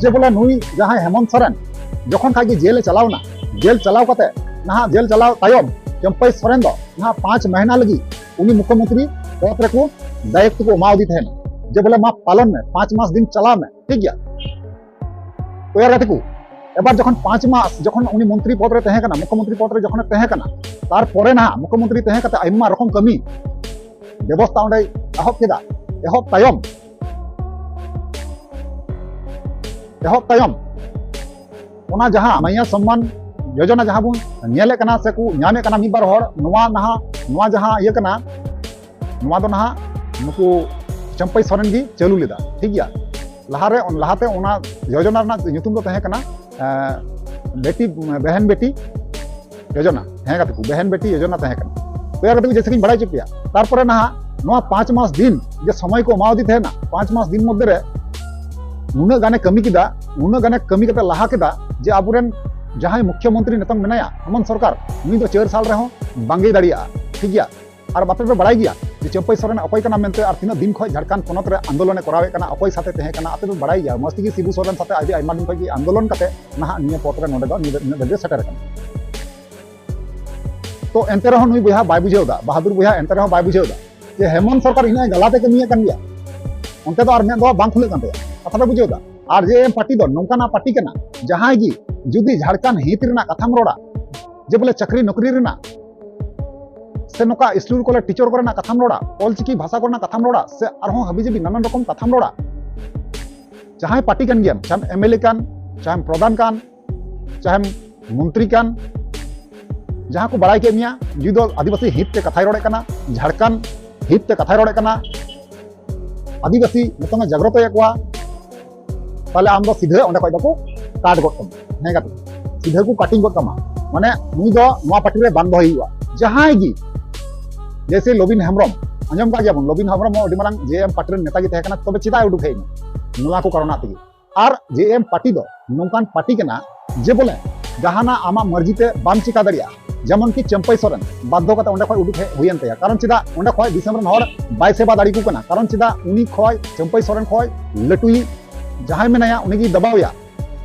ᱡᱮ ᱵᱚᱞᱮ ᱱᱩᱭ ᱡᱟᱦᱟᱸᱭ ᱦᱮᱢᱚᱱᱛ ᱥᱚᱨᱮᱱ ᱡᱚᱠᱷᱚᱱ ᱠᱷᱟᱡ ᱜᱮ ᱡᱮᱞ ᱮ ᱪᱟᱞᱟᱣ ᱮᱱᱟ, ᱡᱮᱞ ᱪᱟᱞᱟᱣ ᱠᱟᱛᱮ, ᱱᱟᱦᱟᱜ ᱡᱮᱞ ᱪᱟᱞᱟᱣ ᱛᱟᱭᱚᱢ ᱪᱟᱹᱢᱯᱟᱹᱭ ᱥᱚᱨᱮᱱ ᱫᱚ ᱱᱟᱦᱟᱜ ᱯᱟᱸᱪ ᱢᱟᱹᱦᱱᱟᱹ ᱞᱟᱹᱜᱤᱫ ᱩᱱᱤ ᱢᱩᱠᱷᱭᱚᱢᱚᱱᱛᱨᱤ ᱯᱚᱫ ᱨᱮᱠᱚ ᱫᱟᱭᱤᱛᱛᱚ ᱠᱚ ᱮᱢᱟᱣᱟᱫᱮ ᱛᱟᱦᱮᱱᱟ, ᱡᱮ ᱵᱚᱞᱮ ᱢᱟ ᱯᱟᱞᱚᱱ ᱢᱮ, ᱯᱟᱸᱪ ᱢᱟᱥ ᱫᱤᱱ ᱪᱟᱞᱟᱣ ᱢᱮ, ᱴᱷᱤᱠ ᱜᱮᱭᱟ᱾ ᱛᱚ ᱭᱟ ᱜᱟᱛᱮ ᱠᱚ, ᱮᱵᱟᱨ ᱡᱚᱠᱷᱚᱱ ᱯᱟᱸᱪ ᱢᱟᱥ ᱡᱚᱠᱷᱚᱱ ᱩᱱᱤ ᱢᱚᱱᱛᱨᱤ ᱯᱚᱫ ᱨᱮ ᱛᱟᱦᱮᱸ ᱠᱟᱱᱟ, ᱢᱩᱠᱷᱭᱚᱢᱚᱱᱛᱨᱤ ᱯᱚᱫ ᱨᱮ ᱡᱚᱠᱷᱚᱱᱮ ᱛᱟᱦᱮᱸ ᱠᱟᱱᱟ, ᱛᱟᱨᱯᱚᱨᱮ ᱱᱟᱦᱟᱜ ᱢᱩᱠᱷᱭᱚᱢᱚᱱᱛᱨᱤ ᱛᱟᱦᱮᱸ ᱠᱟᱛᱮ ᱟᱭᱢᱟ ᱨᱚᱠᱚᱢ ᱠᱟᱹᱢᱤ ᱵᱮᱵᱚᱥᱛᱟ ᱚᱸᱰᱮ ᱮᱦᱚᱵ ᱠᱮᱫᱟ᱾ ᱮᱦᱚᱵ ᱛᱟᱭᱚᱢ, ᱮᱦᱚᱵ ᱛᱟᱭᱚᱢ ᱚᱱᱟ ᱡᱟᱦᱟᱸ ᱢᱟᱭᱟ ᱥᱚᱢᱢᱟᱱ ᱡᱳᱡᱚᱱᱟ ᱡᱟᱦᱟᱸ ᱵᱚᱱ ᱧᱮᱞᱮᱫ ᱠᱟᱱᱟ ᱥᱮᱠᱚ ᱧᱟᱢᱮᱫ ᱠᱟᱱᱟ ᱢᱤᱫ ᱵᱟᱨ ᱦᱚᱲ, ᱱᱚᱣᱟ ᱱᱟᱦᱟᱜ, ᱱᱚᱣᱟ ᱡᱟᱦᱟᱸ ᱤᱭᱟᱹ ᱠᱟᱱᱟ, ᱱᱚᱣᱟ ᱫᱚ ᱱᱟᱦᱟᱜ ᱱᱩᱠᱩ ᱪᱟᱹᱢᱯᱟᱹᱭ ᱥᱚᱨᱮᱱ ᱜᱮ ᱪᱟᱹᱞᱩ ᱞᱮᱫᱟ, ᱴᱷᱤᱠ ᱜᱮᱭᱟ᱾ ᱞᱟᱦᱟᱨᱮ ᱞᱟᱦᱟᱛᱮ ᱚᱱᱟ ᱡᱳᱡᱚᱱᱟ ᱨᱮᱱᱟᱜ ᱧᱩᱛᱩᱢ ᱫᱚ ᱛᱟᱦᱮᱸ ᱠᱟᱱᱟ ᱵᱮᱴᱤ ᱵᱮᱦᱮᱱ ᱵᱮᱴᱤ ᱡᱳᱡᱚᱱᱟ, ᱦᱮᱸ ᱜᱟᱛᱮ ᱠᱚ, ᱵᱮᱦᱮᱱ ᱵᱮᱴᱤ ᱡᱳᱡᱚᱱᱟ ᱛᱟᱦᱮᱸ ᱠᱟᱱᱟ᱾ ᱛᱚ ᱜᱟᱛᱮ ᱠᱚ, ᱡᱮᱭᱥᱮ ᱠᱤᱧ ᱵᱟᱲᱟᱭ ᱦᱚᱪᱚ ᱯᱮᱭᱟ, ᱛᱟᱨᱯᱚᱨᱮ ᱱᱟᱦᱟᱜ ᱱᱚᱣᱟ ᱯᱟᱸᱪ ᱢᱟᱥ ᱫᱤᱱ ᱡᱮ ᱥᱚᱢᱚᱭ ᱠᱚ ᱮᱢᱟᱣᱟᱫᱮ ᱛᱟᱦᱮᱱᱟ, ᱯᱟᱸᱪ ᱢᱟᱥ ᱫᱤᱱ ᱢᱚᱫᱽᱫᱷᱮ ᱨᱮ ᱱᱩᱱᱟᱹᱜ ᱜᱟᱱᱮ ᱠᱟᱹᱢᱤ ᱠᱮᱫᱟ, ᱱᱩᱱᱟᱹᱜ ᱜᱟᱱᱮ ᱠᱟᱹᱢᱤ ᱠᱟᱛᱮ ᱞᱟᱦᱟ ᱠᱮᱫᱟ ᱡᱮ ᱟᱵᱚᱨᱮᱱ ᱡᱟᱦᱟᱸᱭ ᱢᱩᱠᱷᱭᱚᱢᱚᱱᱛᱨᱤ ᱱᱤᱛᱚᱝ ᱢᱮᱱᱟᱭᱟ, ᱦᱮᱢᱚᱱᱛ ᱥᱚᱨᱠᱟᱨ, ᱱᱩᱭ ᱫᱚ ᱪᱟᱹᱨ ᱥᱟᱞ ᱨᱮᱦᱚᱸ ᱵᱟᱝᱜᱮᱭ ᱫᱟᱲᱮᱭᱟᱜᱼᱟ, ᱴᱷᱤᱠ ᱜᱮᱭᱟ᱾ ᱟᱨ ᱟᱯᱮ ᱯᱮ ᱵᱟᱲᱟᱭ ᱜᱮᱭᱟ ᱡᱮ ᱪᱟᱹᱢᱯᱟᱹᱭ ᱥᱚᱨᱮᱱ ᱚᱠᱚᱭ ᱠᱟᱱᱟ ᱢᱮᱱᱛᱮ ᱟᱨ ᱛᱤᱱᱟᱹᱜ ᱫᱤᱱ ᱠᱷᱚᱱ ᱡᱷᱟᱲᱠᱷᱚᱸᱰ ᱯᱚᱱᱚᱛ ᱨᱮ ᱟᱱᱫᱳᱞᱚᱱ ᱮ ᱠᱚᱨᱟᱣᱮᱫ ᱠᱟᱱᱟ, ᱚᱠᱚᱭ ᱥᱟᱛᱮ ᱛᱟᱦᱮᱸ ᱠᱟᱱᱟ, ᱟᱯᱮ ᱯᱮ ᱵᱟᱲᱟᱭ ᱜᱮᱭᱟ᱾ ᱢᱚᱡᱽ ᱛᱮᱜᱮ ᱥᱤᱵᱩ ᱥᱚᱨᱮᱱ ᱥᱟᱛᱮ ᱟᱹᱰᱤ ᱟᱭᱢᱟ ᱫᱤᱱ ᱠᱷᱚᱱ ᱜᱮ ᱟᱱᱫᱳᱞᱚᱱ ᱠᱟᱛᱮ ᱱᱟᱦᱟᱜ ᱱᱤᱭᱟᱹ ᱯᱚᱫ ᱨᱮ ᱱᱚᱰᱮ ᱫᱚ ᱱᱤᱭᱟᱹ ᱫᱷᱟᱹᱵᱤᱡ ᱥᱮᱴᱮᱨ ᱟᱠᱟᱱᱟ᱾ ᱛᱚ ᱮᱱᱛᱮ ᱨᱮᱦᱚᱸ ᱱᱩᱭ ᱵᱚᱭᱦᱟ ᱵᱟᱭ ᱵᱩᱡᱷᱟᱹᱣ ᱮᱫᱟ, ᱵᱟᱦᱟᱫᱩᱨ ᱵᱚᱭᱦᱟ ᱮᱱᱛᱮ ᱨᱮᱦᱚᱸ ᱵᱟᱭ ᱵᱩᱡᱷᱟᱹᱣ ᱮᱫᱟ ᱡᱮ ᱦᱮᱢᱚᱱᱛ ᱥᱚᱨᱠᱟᱨ ᱤᱱᱟᱹᱜ ᱜᱟᱞᱟᱛ ᱮ ᱠᱟᱹᱢᱤᱭᱮᱫ ᱠᱟᱱ ᱜᱮᱭᱟ, ᱚᱱᱛᱮ ᱫᱚ ᱟᱨ ᱢᱮᱫ ᱫᱚ ᱵᱟᱝ ᱠᱷᱩᱞᱟᱹᱜ ᱠᱟᱱ ᱛᱟᱭᱟ᱾ ᱠᱟᱛᱷᱟ ᱯᱮ ᱵᱩᱡᱷᱟᱹᱣ ᱮᱫᱟ? ᱟᱨ ᱡᱮ ᱮᱢ ᱯᱟᱨᱴᱤ ᱫᱚ ᱱᱚᱝᱠᱟᱱᱟᱜ ᱯᱟᱨᱴᱤ ᱠᱟᱱᱟ, ᱡᱟᱦᱟᱸᱭ ᱜᱮ ᱡᱩᱫᱤ ᱡᱷᱟᱲᱠᱷᱚᱸᱰ ᱦᱤᱛ ᱨᱮᱱᱟᱜ ᱠᱟᱛᱷᱟᱢ ᱨᱚᱲᱟ, ᱡᱮ ᱵᱚᱞᱮ ᱪᱟᱹᱠᱨᱤ ᱱᱚᱠᱨᱤ ᱨᱮᱱᱟᱜ, ᱥᱮ ᱱᱚᱝᱠᱟ ᱥᱠᱩᱞ ᱠᱚᱞᱮᱡᱽ ᱴᱤᱪᱟᱨ ᱠᱚᱨᱮᱱᱟᱜ ᱠᱟᱛᱷᱟᱢ ᱨᱚᱲᱟ, ᱚᱞᱪᱤᱠᱤ ᱵᱷᱟᱥᱟ ᱠᱚᱨᱮᱱᱟᱜ ᱠᱟᱛᱷᱟᱢ ᱨᱚᱲᱟ, ᱥᱮ ᱟᱨᱦᱚᱸ ᱦᱟᱹᱵᱤ ᱡᱟᱹᱵᱤ ᱱᱟᱱᱟᱱ ᱨᱚᱠᱚᱢ ᱠᱟᱛᱷᱟᱢ ᱨᱚᱲᱟ, ᱡᱟᱦᱟᱸᱭ ᱯᱟᱨᱴᱤ ᱠᱟᱱ ᱜᱮᱭᱟᱢ, ᱪᱟᱦᱮᱢ ᱮᱢᱮᱞᱮ ᱠᱟᱱ, ᱪᱟᱦᱮᱢ ᱯᱨᱚᱫᱷᱟᱱ ᱠᱟᱱ, ᱪᱟᱦᱮᱢ ᱢᱚᱱᱛᱨᱤ ᱠᱟᱱ, ᱡᱟᱦᱟᱸ ᱠᱚ ᱵᱟᱲᱟᱭ ᱠᱮᱫ ᱢᱮᱭᱟ, ᱡᱩᱫᱤ ᱫᱚ ᱟᱹᱫᱤᱵᱟᱹᱥᱤ ᱦᱤᱛ ᱛᱮ ᱠᱟᱛᱷᱟᱭ ᱨᱚᱲᱮᱫ ᱠᱟᱱᱟ, ᱡᱷᱟᱲᱠᱷᱚᱸᱰ ᱦᱤᱛ ᱛᱮ ᱠᱟᱛᱷᱟᱭ ᱨᱚᱲᱮᱫ ᱠᱟᱱᱟ, ᱟᱹᱫᱤᱵᱟᱹᱥᱤ ᱱᱤᱛᱚᱝ ᱮ ᱡᱟᱜᱽᱨᱚᱛᱚᱭᱮᱫ ᱠᱚᱣᱟ, ᱛᱟᱦᱞᱮ ᱟᱢ ᱫᱚ ᱥᱤᱫᱷᱟᱹ ᱚᱸᱰᱮ ᱠᱷᱚᱡ ᱫᱚᱠᱚ ᱠᱟᱴ ᱜᱚᱫ ᱠᱟᱢᱟ᱾ ᱦᱮᱸ ᱜᱟᱛᱮ, ᱥᱤᱫᱷᱟᱹ ᱠᱚ ᱠᱟᱴᱤᱝ ᱜᱚᱫ ᱠᱟᱢᱟ, ᱢᱟᱱᱮ ᱱᱩᱭ ᱫᱚ ᱱᱚᱣᱟ ᱯᱟᱨᱴᱤ ᱨᱮ ᱵᱟᱝ ᱫᱚᱦᱚᱭ ᱦᱩᱭᱩᱜᱼᱟ᱾ ᱡᱟᱦᱟᱸᱭ ᱜᱮ, ᱡᱮᱭᱥᱮ ᱞᱚᱵᱤᱱ ᱦᱮᱢᱵᱨᱚᱢ, ᱟᱸᱡᱚᱢ ᱠᱟᱜ ᱜᱮᱭᱟᱵᱚᱱ, ᱞᱚᱵᱤᱱ ᱦᱮᱢᱵᱨᱚᱢ ᱦᱚᱸ ᱟᱹᱰᱤ ᱢᱟᱨᱟᱝ ᱡᱮ ᱮᱢ ᱯᱟᱨᱴᱤ ᱨᱮᱱ ᱱᱮᱛᱟ ᱜᱮ ᱛᱟᱦᱮᱸ ᱠᱟᱱᱟ, ᱛᱚᱵᱮ ᱪᱮᱫᱟᱜ ᱮ ᱩᱰᱩᱠ ᱦᱮᱡ ᱮᱱᱟ? ᱱᱚᱣᱟ ᱠᱚ ᱠᱟᱨᱚᱱᱟᱜ ᱛᱮᱜᱮ᱾ ᱟᱨ ᱡᱮ ᱮᱢ ᱯᱟᱨᱴᱤ ᱫᱚ ᱱᱚᱝᱠᱟᱱ ᱯᱟᱨᱴᱤ ᱠᱟᱱᱟ ᱡᱮ ᱵᱚᱞᱮ ᱡᱟᱦᱟᱱᱟᱜ ᱟᱢᱟᱜ ᱢᱟᱨᱡᱤ ᱛᱮ ᱵᱟᱢ ᱪᱤᱠᱟ ᱫᱟᱲᱮᱭᱟᱜᱼᱟ᱾ ᱡᱮᱢᱚᱱ ᱠᱤ ᱪᱟᱹᱢᱯᱟᱹᱭ ᱥᱚᱨᱮᱱ ᱵᱟᱫᱽᱫᱷᱚ ᱠᱟᱛᱮ ᱚᱸᱰᱮ ᱠᱷᱚᱡ ᱩᱰᱩᱠ ᱦᱮᱡ ᱦᱩᱭᱮᱱ ᱛᱟᱭᱟ, ᱠᱟᱨᱚᱱ ᱪᱮᱫᱟᱜ ᱚᱸᱰᱮ ᱠᱷᱚᱡ ᱫᱤᱥᱚᱢ ᱨᱮᱱ ᱦᱚᱲ ᱵᱟᱭ ᱥᱮᱵᱟ ᱫᱟᱲᱮ ᱟᱠᱚ ᱠᱟᱱᱟ? ᱠᱟᱨᱚᱱ ᱪᱮᱫᱟᱜ ᱩᱱᱤ ᱠᱷᱚᱡ, ᱪᱟᱹᱢᱯᱟᱹᱭ ᱥᱚᱨᱮᱱ ᱠᱷᱚᱡ ᱞᱟᱹᱴᱩᱭᱤᱡ ᱡᱟᱦᱟᱸᱭ ᱢᱮᱱᱟᱭᱟ ᱩᱱᱤᱜᱮᱭ ᱫᱟᱵᱟᱣᱮᱭᱟ᱾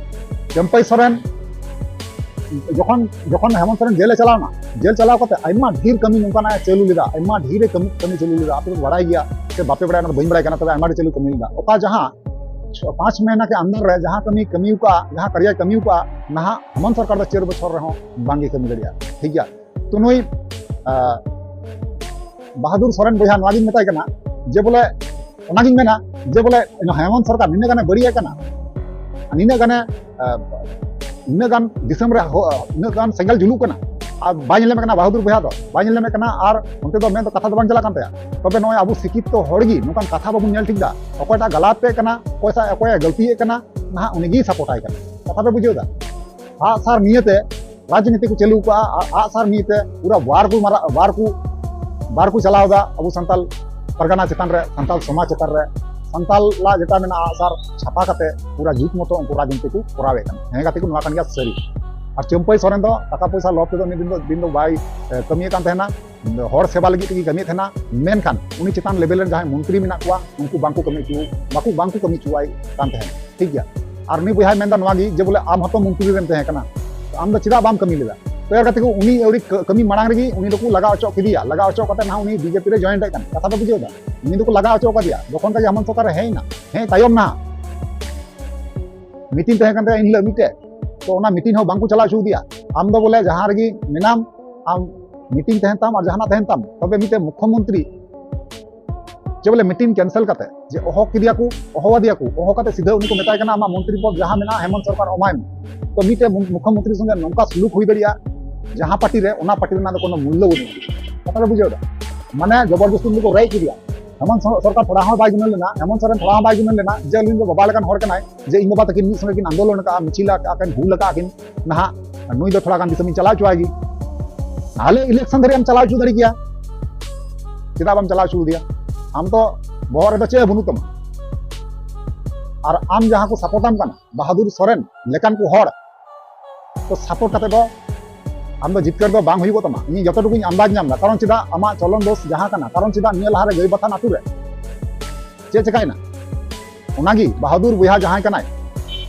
ᱪᱟᱹᱢᱯᱟᱹᱭ ᱥᱚᱨᱮᱱ ᱡᱚᱠᱷᱚᱱ, ᱡᱚᱠᱷᱚᱱ ᱦᱮᱢᱚᱱᱛ ᱥᱚᱨᱮᱱ ᱡᱮᱞᱮ ᱪᱟᱞᱟᱣ ᱮᱱᱟ, ᱡᱮᱞ ᱪᱟᱞᱟᱣ ᱠᱟᱛᱮ ᱟᱭᱢᱟ ᱰᱷᱮᱨ ᱠᱟᱹᱢᱤ ᱱᱚᱝᱠᱟᱱᱟᱜ ᱮ ᱪᱟᱹᱞᱩ ᱞᱮᱫᱟ, ᱟᱭᱢᱟ ᱰᱷᱮᱨ ᱮ ᱠᱟᱹᱢᱤ, ᱠᱟᱹᱢᱤ ᱪᱟᱹᱞᱩ ᱞᱮᱫᱟ᱾ ᱟᱯᱮ ᱫᱚ ᱵᱟᱲᱟᱭ ᱜᱮᱭᱟ ᱥᱮ ᱵᱟᱯᱮ ᱵᱟᱲᱟᱭᱟ, ᱚᱱᱟ ᱫᱚ ᱵᱟᱹᱧ ᱵᱟᱲᱟᱭ ᱠᱟᱱᱟ, ᱛᱚᱵᱮ ᱟᱭᱢᱟ ᱰᱷᱮᱨ ᱪᱟᱹᱞᱩ ᱠᱟᱹᱢᱤ ᱞᱮᱫᱟ᱾ ᱚᱠᱟ ᱡᱟᱦᱟᱸ ᱪᱷᱚ, ᱯᱟᱸᱪ ᱢᱟᱹᱦᱱᱟᱹ ᱠᱮ ᱟᱱᱫᱟᱨ ᱨᱮ ᱡᱟᱦᱟᱸ ᱠᱟᱹᱢᱤ ᱠᱟᱹᱢᱤ ᱟᱠᱟᱫᱼᱟ, ᱡᱟᱦᱟᱸ ᱠᱟᱨᱭᱟᱭ ᱠᱟᱹᱢᱤ ᱟᱠᱟᱫᱼᱟ, ᱱᱟᱦᱟᱜ ᱦᱮᱢᱚᱱᱛ ᱥᱚᱨᱠᱟᱨ ᱫᱚ ᱪᱟᱨ ᱵᱚᱪᱷᱚᱨ ᱨᱮᱦᱚᱸ ᱵᱟᱝᱜᱮ ᱠᱟᱹᱢᱤ ᱫᱟᱲᱮᱭᱟᱜᱼᱟ᱾ ᱴᱷᱤᱠ ᱜᱮᱭᱟ? ᱛᱚ ᱱᱩᱭ, ᱟᱦ, ᱵᱟᱦᱟᱫᱩᱨ ᱥᱚᱨᱮᱱ ᱵᱚᱭᱦᱟ ᱱᱚᱣᱟ ᱜᱤᱧ ᱢᱮᱛᱟᱭ ᱠᱟᱱᱟ ᱡᱮ ᱵᱚᱞᱮ, ᱚᱱᱟᱜᱤᱧ ᱢᱮᱱᱟ ᱡᱮ ᱵᱚᱞᱮ ᱦᱮᱢᱚᱱᱛ ᱥᱚᱨᱠᱟᱨ ᱱᱤᱱᱟᱹᱜ ᱜᱟᱱᱮ ᱵᱟᱹᱲᱤᱡ ᱟᱠᱟᱱᱟ, ᱱᱤᱱᱟᱹᱜ ᱜᱟᱱᱮ, ᱟᱦ, ᱱᱤᱱᱟᱹᱜ ᱜᱟᱱ ᱫᱤᱥᱚᱢ ᱨᱮ ᱦᱚ-, ᱱᱤᱱᱟᱹᱜ ᱜᱟᱱ ᱥᱮᱸᱜᱮᱞ ᱡᱩᱞᱩᱜ ᱠᱟᱱᱟ, ᱟᱨ ᱵᱟᱭ ᱧᱮᱞ ᱧᱟᱢᱮᱫ ᱠᱟᱱᱟ ᱵᱟᱦᱟᱫᱩᱨ ᱵᱚᱭᱦᱟ ᱫᱚ, ᱵᱟᱭ ᱧᱮᱞ ᱧᱟᱢᱮᱫ ᱠᱟᱱᱟ᱾ ᱟᱨ ᱚᱱᱛᱮ ᱫᱚ ᱢᱮᱱ ᱫᱚ ᱠᱟᱛᱷᱟ ᱫᱚ ᱵᱟᱝ ᱪᱟᱞᱟᱜ ᱠᱟᱱ ᱛᱟᱭᱟ᱾ ᱛᱚᱵᱮ ᱱᱚᱜᱼᱚᱭ ᱟᱵᱚ ᱥᱤᱠᱠᱷᱤᱛᱚ ᱦᱚᱲ ᱜᱮ ᱱᱚᱝᱠᱟᱱ ᱠᱟᱛᱷᱟ ᱵᱟᱵᱚᱱ ᱧᱮᱞ ᱴᱷᱤᱠ ᱫᱟ, ᱚᱠᱚᱭᱴᱟᱜ ᱜᱟᱞᱟᱛ ᱮ ᱠᱟᱱᱟ, ᱚᱠᱚᱭ ᱥᱟᱶ ᱚᱠᱚᱭᱮ ᱜᱟᱹᱞᱛᱤᱭᱮᱫ ᱠᱟᱱᱟ, ᱱᱟᱦᱟᱜ ᱩᱱᱤ ᱜᱮᱭ ᱥᱟᱯᱳᱨᱴ ᱟᱭ ᱠᱟᱱᱟ᱾ ᱠᱟᱛᱷᱟ ᱯᱮ ᱵᱩᱡᱷᱟᱹᱣ ᱫᱟ? ᱟᱜ ᱥᱟᱨ ᱱᱤᱭᱟᱹᱛᱮ ᱨᱟᱡᱽᱱᱤᱛᱤ ᱠᱚ ᱪᱟᱹᱞᱩ ᱠᱟᱜᱼᱟ, ᱟᱨ ᱟᱜ ᱥᱟᱨ ᱱᱤᱭᱟᱹᱛᱮ ᱯᱩᱨᱟᱹ ᱵᱟᱨ ᱠᱚ ᱢᱟᱨᱟ-, ᱵᱟᱨ ᱠᱚ, ᱵᱟᱨ ᱠᱚ ᱪᱟᱞᱟᱣ ᱫᱟ ᱟᱵᱚ ᱥᱟᱱᱛᱟᱞ ᱯᱟᱨᱜᱟᱱᱟ ᱪᱮᱛᱟᱱ ᱨᱮ, ᱥᱟᱱᱛᱟᱞ ᱥᱚᱢᱟᱡᱽ ᱪᱮᱛᱟᱱ ᱨᱮ, ᱥᱟᱱᱛᱟᱞᱟᱜ ᱡᱮᱴᱟ ᱢᱮᱱᱟᱜᱼᱟ ᱟᱜ ᱥᱟᱨ ᱪᱷᱟᱯᱟ ᱠᱟᱛᱮ ᱯᱩᱨᱟᱹ ᱡᱩᱛ ᱢᱚᱛᱚ ᱩᱱᱠᱩ ᱨᱟᱡᱽᱱᱤᱛᱤ ᱠᱚ ᱠᱚᱨᱟᱣᱮᱫ ᱠᱟᱱᱟ᱾ ᱦᱮᱸ ᱜᱟᱛᱮ ᱠᱚ, ᱱᱚᱣᱟ ᱠᱟᱱ ᱜᱮᱭᱟ ᱥᱟᱹᱨᱤ᱾ ᱟᱨ ᱪᱟᱹᱢᱯᱟᱹᱭ ᱥᱚᱨᱮᱱ ᱫᱚ ᱴᱟᱠᱟ ᱯᱚᱭᱥᱟ ᱞᱚᱵᱷ ᱛᱮᱫᱚ ᱩᱱᱤ ᱫᱤᱱ ᱫᱚ, ᱫᱤᱱ ᱫᱚ ᱵᱟᱭ, ᱮ, ᱠᱟᱹᱢᱤᱭᱮᱫ ᱠᱟᱱ ᱛᱟᱦᱮᱱᱟ, ᱦᱚᱲ ᱥᱮᱵᱟ ᱞᱟᱹᱜᱤᱫ ᱛᱮᱜᱮ ᱠᱟᱹᱢᱤᱭᱮᱫ ᱛᱟᱦᱮᱱᱟ᱾ ᱢᱮᱱᱠᱷᱟᱱ ᱩᱱᱤ ᱪᱮᱛᱟᱱ ᱞᱮᱵᱮᱞ ᱨᱮᱱ ᱡᱟᱦᱟᱸᱭ ᱢᱚᱱᱛᱨᱤ ᱢᱮᱱᱟᱜ ᱠᱚᱣᱟ, ᱩᱱᱠᱩ ᱵᱟᱝᱠᱚ ᱠᱟᱹᱢᱤ ᱦᱚᱪᱚ, ᱵᱟᱠᱚ, ᱵᱟᱝᱠᱚ ᱠᱟᱹᱢᱤ ᱦᱚᱪᱚᱣᱟᱭ ᱠᱟᱱ ᱛᱟᱦᱮᱱᱟ᱾ ᱴᱷᱤᱠ ᱜᱮᱭᱟ? ᱟᱨ ᱩᱱᱤ ᱵᱚᱭᱦᱟᱭ ᱢᱮᱱᱫᱟ ᱱᱚᱣᱟ ᱜᱮ ᱡᱮ ᱵᱚᱞᱮ ᱟᱢ ᱦᱚᱸᱛᱚ ᱢᱚᱱᱛᱨᱤ ᱨᱮᱢ ᱛᱟᱦᱮᱸ ᱠᱟᱱᱟ, ᱟᱢ ᱫᱚ ᱪᱮᱫᱟᱜ ᱵᱟᱢ ᱠᱟᱹᱢᱤ ᱞᱮᱫᱟ? ᱛᱚ ᱮᱨ ᱠᱟᱛᱮ ᱠᱚ ᱩᱱᱤ ᱟᱹᱣᱨᱤ ᱠᱟᱹ-, ᱠᱟᱹᱢᱤ ᱢᱟᱲᱟᱝ ᱨᱮᱜᱮ ᱩᱱᱤ ᱫᱚᱠᱚ ᱞᱟᱜᱟ ᱦᱚᱪᱚ ᱠᱮᱫᱮᱭᱟ᱾ ᱞᱟᱜᱟ ᱦᱚᱪᱚ ᱠᱟᱛᱮ ᱱᱟᱦᱟᱜ ᱩᱱᱤ ᱵᱤᱡᱮᱯᱤ ᱨᱮ ᱡᱚᱭᱮᱱ ᱮᱫ ᱠᱟᱱᱟ᱾ ᱠᱟᱛᱷᱟ ᱯᱮ ᱵᱩᱡᱷᱟᱹᱣ ᱫᱟ? ᱩᱱᱤ ᱫᱚᱠᱚ ᱞᱟᱜᱟ ᱦᱚᱪᱚ ᱠᱟᱫᱮᱭᱟ ᱡᱚᱠᱷᱚᱱ ᱠᱷᱚᱱ ᱜᱮ ᱦᱮᱢᱚᱱᱛ ᱥᱚᱨᱠᱟᱨ ᱮ ᱦᱮᱡ ᱮᱱᱟ᱾ ᱦᱮᱸ, ᱛᱟᱭᱚᱢ ᱱᱟᱦᱟᱜ ᱢᱤᱴᱤᱝ ᱛᱟᱦᱮᱸ ᱠᱟᱱ ᱛᱟᱭᱟ ᱮᱱ ᱦᱤᱞᱳᱜ ᱢᱤᱫᱴᱮᱡ, ᱛᱚ ᱚᱱᱟ ᱢᱤᱴᱤᱝ ᱦᱚᱸ ᱵᱟᱝᱠᱚ ᱪᱟᱞᱟᱣ ᱦᱚᱪᱚ ᱟᱫᱮᱭᱟ᱾ ᱟᱢ ᱫᱚ ᱵᱚᱞᱮ ᱡᱟᱦᱟᱸ ᱨᱮᱜᱮ ᱢᱮᱱᱟᱢ, ᱟᱢ ᱢᱤᱴᱤᱝ ᱛᱟᱦᱮᱱ ᱛᱟᱢ ᱟᱨ ᱡᱟᱦᱟᱱᱟᱜ ᱛᱟᱦᱮᱱ ᱛᱟᱢ, ᱛᱚᱵᱮ ᱢᱤᱫᱴᱮᱡ ᱢᱩᱠᱷᱭᱚᱢᱚᱱᱛᱨᱤ ᱡᱮ ᱵᱚᱞᱮ ᱢᱤᱴᱤᱝ ᱠᱮᱱᱥᱮᱞ ᱠᱟᱛᱮ ᱡᱮ ᱚᱦᱚ ᱠᱮᱫᱮᱭᱟ ᱠᱚ, ᱚᱦᱚ ᱟᱫᱮᱭᱟ ᱠᱚ, ᱚᱦᱚ ᱠᱟᱛᱮ ᱥᱤᱫᱷᱟᱹ ᱩᱱᱤ ᱠᱚ ᱢᱮᱛᱟᱭ ᱠᱟᱱᱟ, "ᱟᱢᱟᱜ ᱢᱚᱱᱛᱨᱤ ᱯᱚᱫ ᱡᱟᱦᱟᱸ ᱢᱮᱱᱟᱜᱼᱟ ᱦᱮᱢᱚᱱᱛ ᱥᱚᱨᱠᱟᱨ ᱮᱢᱟᱭ ᱢᱮ᱾" ᱛᱚ ᱢᱤᱫᱴᱮᱡ ᱢᱩ-, ᱢᱩᱠᱷᱭᱚᱢᱚᱱᱛᱨᱤ ᱥᱚᱸᱜᱮ ᱱᱚᱝᱠᱟ ᱥᱩᱞᱩᱠ ᱦᱩᱭ ᱫᱟᱲᱮᱭᱟᱜᱼᱟ, ᱡᱟᱦᱟᱸ ᱯᱟᱨᱴᱤ ᱨᱮ, ᱚᱱᱟ ᱯᱟᱨᱴᱤ ᱨᱮᱱᱟᱜ ᱫᱚ ᱠᱳᱱᱳ ᱢᱩᱞᱞᱚ ᱵᱟᱹᱱᱩᱜᱼᱟ᱾ ᱠᱟᱛᱷᱟ ᱯᱮ ᱵᱩᱡᱷᱟᱹᱣ ᱫᱟ? ᱢᱟᱱᱮ ᱡᱚᱵᱚᱨᱫᱚᱥᱛᱤ ᱩᱱᱤ ᱠᱚ ᱨᱮᱡ ᱠᱮᱫᱮᱭᱟ᱾ ᱦᱮᱢᱚᱱᱛ ᱥᱚ-, ᱥᱚᱨᱠᱟᱨ ᱛᱷᱚᱲᱟ ᱦᱚᱸ ᱵᱟᱭ ᱜᱩᱱᱟᱹᱱ ᱞᱮᱱᱟ, ᱦᱮᱢᱚᱱᱛ ᱥᱚᱨᱮᱱ ᱛᱷᱚᱲᱟ ᱦᱚᱸ ᱵᱟᱭ ᱜᱩᱱᱟᱹᱱ ᱞᱮᱱᱟ ᱡᱮ ᱩᱱᱤ ᱫᱚ ᱵᱟᱵᱟ ᱞᱮᱠᱟᱱ ᱦᱚᱲ ᱠᱟᱱᱟᱭ, ᱡᱮ ᱤᱧ ᱵᱟᱵᱟ ᱛᱟᱹᱠᱤᱱ ᱢᱤᱫ ᱥᱚᱸᱜᱮ ᱠᱤᱱ ᱟᱱᱫᱳᱞᱚᱱ ᱟᱠᱟᱫᱼᱟ, ᱢᱤᱪᱷᱤᱞ ᱟᱠᱟᱫᱼᱟ ᱠᱤᱱ, ᱦᱩᱞ ᱟᱠᱟᱫᱼᱟ ᱠᱤᱱ, ᱱᱟᱦᱟᱜ ᱱᱩᱭ ᱫᱚ ᱛᱷᱚᱲᱟ ᱜᱟᱱ ᱫᱤᱥᱚᱢᱤᱧ ᱪᱟᱞᱟᱣ ᱦᱚᱪᱚᱣᱟᱭ ᱜᱮ᱾ ᱛᱟᱦᱞᱮ ᱤᱞᱮᱠᱥᱚᱱ ᱫᱷᱟᱹᱨᱤᱡ ᱮᱢ ᱪᱟᱞᱟᱣ ᱦᱚᱪᱚ ᱫᱟᱲᱮ ᱠᱮᱭᱟ, ᱪᱮᱫᱟᱜ ᱵᱟᱢ ᱪᱟᱞᱟᱣ ᱦᱚᱪᱚ ᱞᱮᱫᱮᱭᱟ? ᱟᱢ ᱫᱚ ᱵᱚᱦᱚᱜ ᱨᱮᱫᱚ ᱪᱮᱫ ᱦᱚᱸ ᱵᱟᱹᱱᱩᱜ ᱛᱟᱢᱟ᱾ ᱟᱨ ᱟᱢ ᱡᱟᱦᱟᱸ ᱠᱚ ᱥᱟᱯᱳᱨᱴ ᱟᱢ ᱠᱟᱱᱟ, ᱵᱟᱦᱟᱫᱩᱨ ᱥᱚᱨᱮᱱ ᱞᱮᱠᱟᱱ ᱠᱚ ᱦᱚᱲ ᱠᱚ ᱥᱟᱯᱳᱨᱴ ᱠᱟᱛᱮ ᱫᱚ ᱟᱢ ᱫᱚ ᱡᱤᱛᱠᱟᱹᱨ ᱫᱚ ᱵᱟᱝ ᱦᱩᱭᱩᱜᱚᱜ ᱛᱟᱢᱟ᱾ ᱤᱧ ᱡᱚᱛᱚ ᱴᱩᱠᱩᱧ ᱟᱱᱫᱟᱡᱽ ᱧᱟᱢ ᱮᱫᱟ, ᱠᱟᱨᱚᱱ ᱪᱮᱫᱟᱜ ᱟᱢᱟᱜ ᱪᱚᱞᱚᱱ ᱫᱳᱥ ᱡᱟᱦᱟᱸ ᱠᱟᱱᱟ, ᱠᱟᱨᱚᱱ ᱪᱮᱫᱟᱜ ᱱᱤᱭᱟᱹ ᱞᱟᱦᱟᱨᱮ ᱜᱟᱹᱭᱵᱟᱛᱷᱟᱱ ᱟᱹᱛᱩ ᱨᱮ ᱪᱮᱫ ᱪᱮᱠᱟᱭᱮᱱᱟ? ᱚᱱᱟᱜᱮ ᱵᱟᱦᱟᱫᱩᱨ ᱵᱚᱭᱦᱟ ᱡᱟᱦᱟᱸᱭ ᱠᱟᱱᱟᱭ,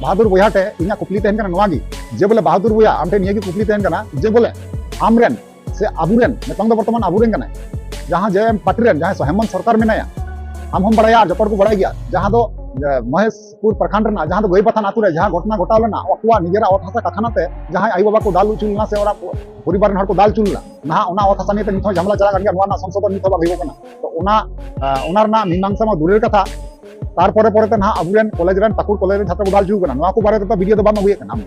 ᱵᱟᱦᱟᱫᱩᱨ ᱵᱚᱭᱦᱟ ᱴᱷᱮᱱ ᱤᱧᱟᱹᱜ ᱠᱩᱠᱞᱤ ᱛᱟᱦᱮᱱ ᱠᱟᱱᱟ ᱱᱚᱣᱟ ᱜᱮ, ᱡᱮ ᱵᱚᱞᱮ ᱵᱟᱦᱟᱫᱩᱨ ᱵᱚᱭᱦᱟ, ᱟᱢ ᱴᱷᱮᱱ ᱱᱤᱭᱟᱹ ᱜᱮ ᱠᱩᱠᱞᱤ ᱛᱟᱦᱮᱱ ᱠᱟᱱᱟ ᱡᱮ ᱵᱚᱞᱮ ᱟᱢᱨᱮᱱ ᱥᱮ ᱟᱵᱚᱨᱮᱱ, ᱱᱤᱛᱚᱝ ᱫᱚ ᱵᱚᱨᱛᱚᱢᱟᱱ ᱟᱵᱚᱨᱮᱱ ᱠᱟᱱᱟᱭ, ᱡᱟᱦᱟᱸ ᱡᱮ ᱮᱢ ᱯᱟᱨᱴᱤ ᱨᱮᱱ ᱡᱟᱦᱟᱸᱭ ᱦᱮᱢᱚᱱᱛ ᱥᱚᱨᱠᱟᱨ ᱢᱮᱱᱟᱭᱟ, ᱟᱢ ᱦᱚᱸᱢ ᱵᱟᱲᱟᱭᱟ ᱟᱨ ᱡᱚᱛᱚ ᱦᱚᱲ ᱠᱚ ᱵᱟᱲᱟᱭ ᱜᱮᱭᱟ, ᱡᱟᱦᱟᱸ ᱫᱚ, ᱮ, ᱢᱚᱦᱮᱥᱯᱩᱨ ᱯᱨᱚᱠᱷᱚᱸᱰ ᱨᱮᱱᱟᱜ ᱡᱟᱦᱟᱸ ᱫᱚ ᱜᱟᱹᱭᱵᱟᱛᱷᱟᱱ ᱟᱛᱳ ᱨᱮ ᱡᱟᱦᱟᱸ ᱜᱷᱚᱴᱚᱱᱟ ᱜᱷᱚᱴᱟᱣ ᱞᱮᱱᱟ, ᱟᱠᱚᱣᱟᱜ ᱱᱤᱡᱮᱨᱟᱜ ᱚᱛ ᱦᱟᱥᱟ ᱠᱟᱛᱷᱟ ᱛᱮ ᱡᱟᱦᱟᱸᱭ ᱟᱭᱳ ᱵᱟᱵᱟ ᱠᱚ ᱫᱟᱞ ᱦᱚᱪᱚ ᱞᱮᱱᱟ ᱥᱮ ᱚᱲᱟᱜ ᱯᱚᱨᱤᱵᱟᱨ ᱨᱮᱱ ᱦᱚᱲ ᱠᱚ ᱫᱟᱞ ᱦᱚᱪᱚ ᱞᱮᱱᱟ, ᱱᱟᱦᱟᱜ ᱚᱱᱟ ᱚᱛ ᱦᱟᱥᱟ ᱱᱤᱭᱮ ᱛᱮ ᱱᱤᱛ ᱦᱚᱸ ᱡᱷᱟᱢᱮᱞᱟ ᱪᱟᱞᱟᱜ ᱠᱟᱱ ᱜᱮᱭᱟ, ᱱᱚᱣᱟ ᱨᱮᱱᱟᱜ ᱥᱚᱝᱥᱳᱫᱷᱚᱱ ᱱᱤᱛ ᱦᱚᱸ ᱵᱟᱝ ᱦᱩᱭᱩᱜ ᱠᱟᱱᱟ᱾ ᱛᱚ ᱚᱱᱟ, ᱟ, ᱚᱱᱟ ᱨᱮᱱᱟᱜ ᱢᱤᱢᱟᱝᱥᱟ ᱢᱟ ᱫᱩᱨᱮᱨ ᱠᱟᱛᱷᱟ, ᱛᱟᱨᱯᱚᱨᱮ ᱯᱚᱨᱮ ᱛᱮ ᱱᱟᱦᱟᱜ ᱟᱵᱚᱨᱮᱱ ᱠᱚᱞᱮᱡᱽ ᱨᱮᱱ, ᱯᱟᱹᱠᱩᱲ ᱠᱚᱞᱮᱡᱽ ᱨᱮᱱ ᱪᱷᱟᱛᱨᱚ ᱠᱚ ᱫᱟᱞ ᱦᱚᱪᱚ ᱠᱟᱱᱟ, ᱱᱚᱣᱟ ᱠᱚ ᱵᱟᱨᱮ ᱛᱮᱫᱚ ᱵᱷᱤᱰᱤᱭᱳ ᱫᱚ ᱵᱟᱢ ᱟᱹᱜᱩᱭᱮᱫ ᱠᱟᱱᱟ᱾ ᱟᱢ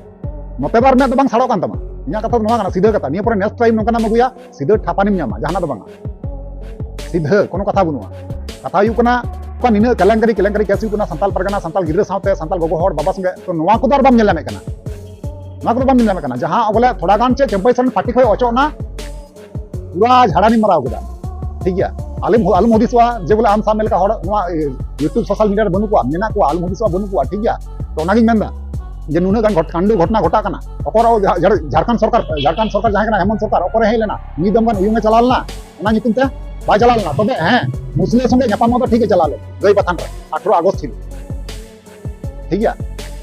ᱱᱚᱛᱮ ᱫᱚ ᱟᱨ ᱢᱮᱫ ᱫᱚ ᱵᱟᱝ ᱥᱟᱲᱚᱜ ᱠᱟᱱ ᱛᱟᱢᱟ᱾ ᱤᱧᱟᱹᱜ ᱠᱟᱛᱷᱟ ᱫᱚ ᱱᱚᱣᱟ ᱠᱟᱱᱟ, ᱥᱤᱫᱷᱟᱹ ᱠᱟᱛᱷᱟ, ᱱᱤᱭᱟᱹ ᱯᱚᱨᱮ next time ᱱᱚᱝᱠᱟᱱᱟᱜ ᱮᱢ ᱟᱹᱜᱩᱭᱟ, ᱥᱤᱫᱷᱟᱹ ᱴᱷᱟᱯᱟᱱᱤᱢ ᱧᱟᱢᱟ, ᱡᱟᱦᱟᱱᱟᱜ ᱫᱚ ᱵᱟᱝᱟ᱾ ᱥᱤᱫᱷᱟᱹ, ᱠᱳᱱᱳ ᱠᱟᱛᱷᱟ ᱵᱟᱹᱱᱩᱜᱼᱟ᱾ ᱠᱟᱛᱷᱟ ᱦᱩᱭᱩᱜ ᱠᱟᱱᱟ, ᱚᱠᱟ ᱱᱤᱱᱟᱹᱜ ᱠᱮᱞᱮᱝᱠᱟᱨᱤ, ᱠᱮᱞᱮᱝᱠᱟᱨᱤ ᱠᱮᱥ ᱦᱩᱭᱩᱜ ᱠᱟᱱᱟ, ᱥᱟᱱᱛᱟᱞ ᱯᱟᱨᱜᱟᱱᱟ, ᱥᱟᱱᱛᱟᱞ ᱜᱤᱫᱽᱨᱟᱹ ᱥᱟᱶᱛᱮ, ᱥᱟᱱᱛᱟᱞ ᱜᱚᱜᱚ ᱦᱚᱲ ᱵᱟᱵᱟ ᱥᱚᱸᱜᱮ, ᱛᱚ ᱱᱚᱣᱟ ᱠᱚᱫᱚ ᱟᱨ ᱵᱟᱢ ᱧᱮᱞ ᱧᱟᱢᱮᱫ ᱠᱟᱱᱟ᱾ ᱱᱚᱣᱟ ᱠᱚᱫᱚ ᱵᱟᱢ ᱧᱮᱞ ᱧᱟᱢᱮᱫ ᱠᱟᱱᱟ᱾ ᱡᱟᱦᱟᱸ ᱵᱚᱞᱮ ᱛᱷᱚᱲᱟ ᱜᱟᱱ ᱪᱮᱫ ᱪᱟᱹᱢᱯᱟᱹᱭ ᱥᱚᱨᱮᱱ ᱯᱟᱨᱴᱤ ᱠᱷᱚᱱ ᱚᱪᱚᱜ ᱮᱱᱟ, ᱯᱩᱨᱟ ᱡᱷᱟᱲᱟᱱᱤ ᱢᱟᱨᱟᱣ ᱠᱮᱫᱟ᱾ ᱴᱷᱤᱠ ᱜᱮᱭᱟ, ᱟᱞᱚᱢ, ᱟᱞᱚᱢ ᱦᱩᱫᱤᱥᱚᱜᱼᱟ ᱡᱮ ᱵᱚᱞᱮ ᱟᱢ ᱥᱟᱵ ᱢᱮ ᱞᱮᱠᱟ ᱦᱚᱲ ᱱᱚᱣᱟ, ᱮ, YouTube social media ᱨᱮ ᱵᱟᱹᱱᱩᱜ ᱠᱚᱣᱟ, ᱢᱮᱱᱟᱜ ᱠᱚᱣᱟ, ᱟᱞᱚᱢ ᱦᱩᱫᱤᱥᱚᱜᱼᱟ, ᱵᱟᱹᱱᱩᱜ ᱠᱚᱣᱟ, ᱴᱷᱤᱠ ᱜᱮᱭᱟ᱾ ᱛᱚ ᱚᱱᱟᱜᱤᱧ ᱢᱮᱱᱫᱟ ᱡᱮ ᱱᱩᱱᱟᱹᱜ ᱜᱟᱱ ᱜᱷᱚᱴ-, ᱠᱟᱱᱰᱩ ᱜᱷᱚᱴᱱᱟ ᱜᱷᱚᱴᱟᱜ ᱠᱟᱱᱟ, ᱚᱠᱚᱨ ᱡᱷᱟᱲ-, ᱡᱷᱟᱲᱠᱷᱚᱸᱰ ᱥᱚᱨᱠᱟᱨ, ᱡᱷᱟᱲᱠᱷᱚᱸᱰ ᱥᱚᱨᱠᱟᱨ ᱡᱟᱦᱟᱸᱭ ᱠᱟᱱᱟ ᱦᱮᱢᱚᱱᱛ ᱥᱚᱨᱠᱟᱨ, ᱚᱠᱚᱨᱮ ᱦᱮᱡ ᱞᱮᱱᱟ? ᱢᱤᱫ ᱫᱚᱢ ᱜᱟᱱ ᱩᱭᱩᱝ ᱮ ᱪᱟᱞᱟᱣ ᱞᱮᱱᱟ, ᱚᱱᱟ ᱧᱩᱛᱩᱢ ᱛᱮ ᱵᱟᱭ ᱪᱟᱞᱟᱣ ᱞᱮᱱᱟ᱾ ᱛᱚᱵᱮ ᱦᱮᱸ, ᱢᱩᱥᱞᱟᱹ ᱥᱚᱸᱜᱮ ᱧᱟᱯᱟᱢ ᱢᱟ ᱫᱚ ᱴᱷᱤᱠ ᱮ ᱪᱟᱞᱟᱣ ᱞᱮᱱᱟ, ᱜᱟᱹᱭ ᱵᱟᱛᱷᱟᱱ ᱨᱮ, ᱟᱴᱷᱨᱚ ᱟᱜᱚᱥᱴ ᱦᱤᱞᱳᱜ᱾ ᱴᱷᱤᱠ ᱜᱮᱭᱟ,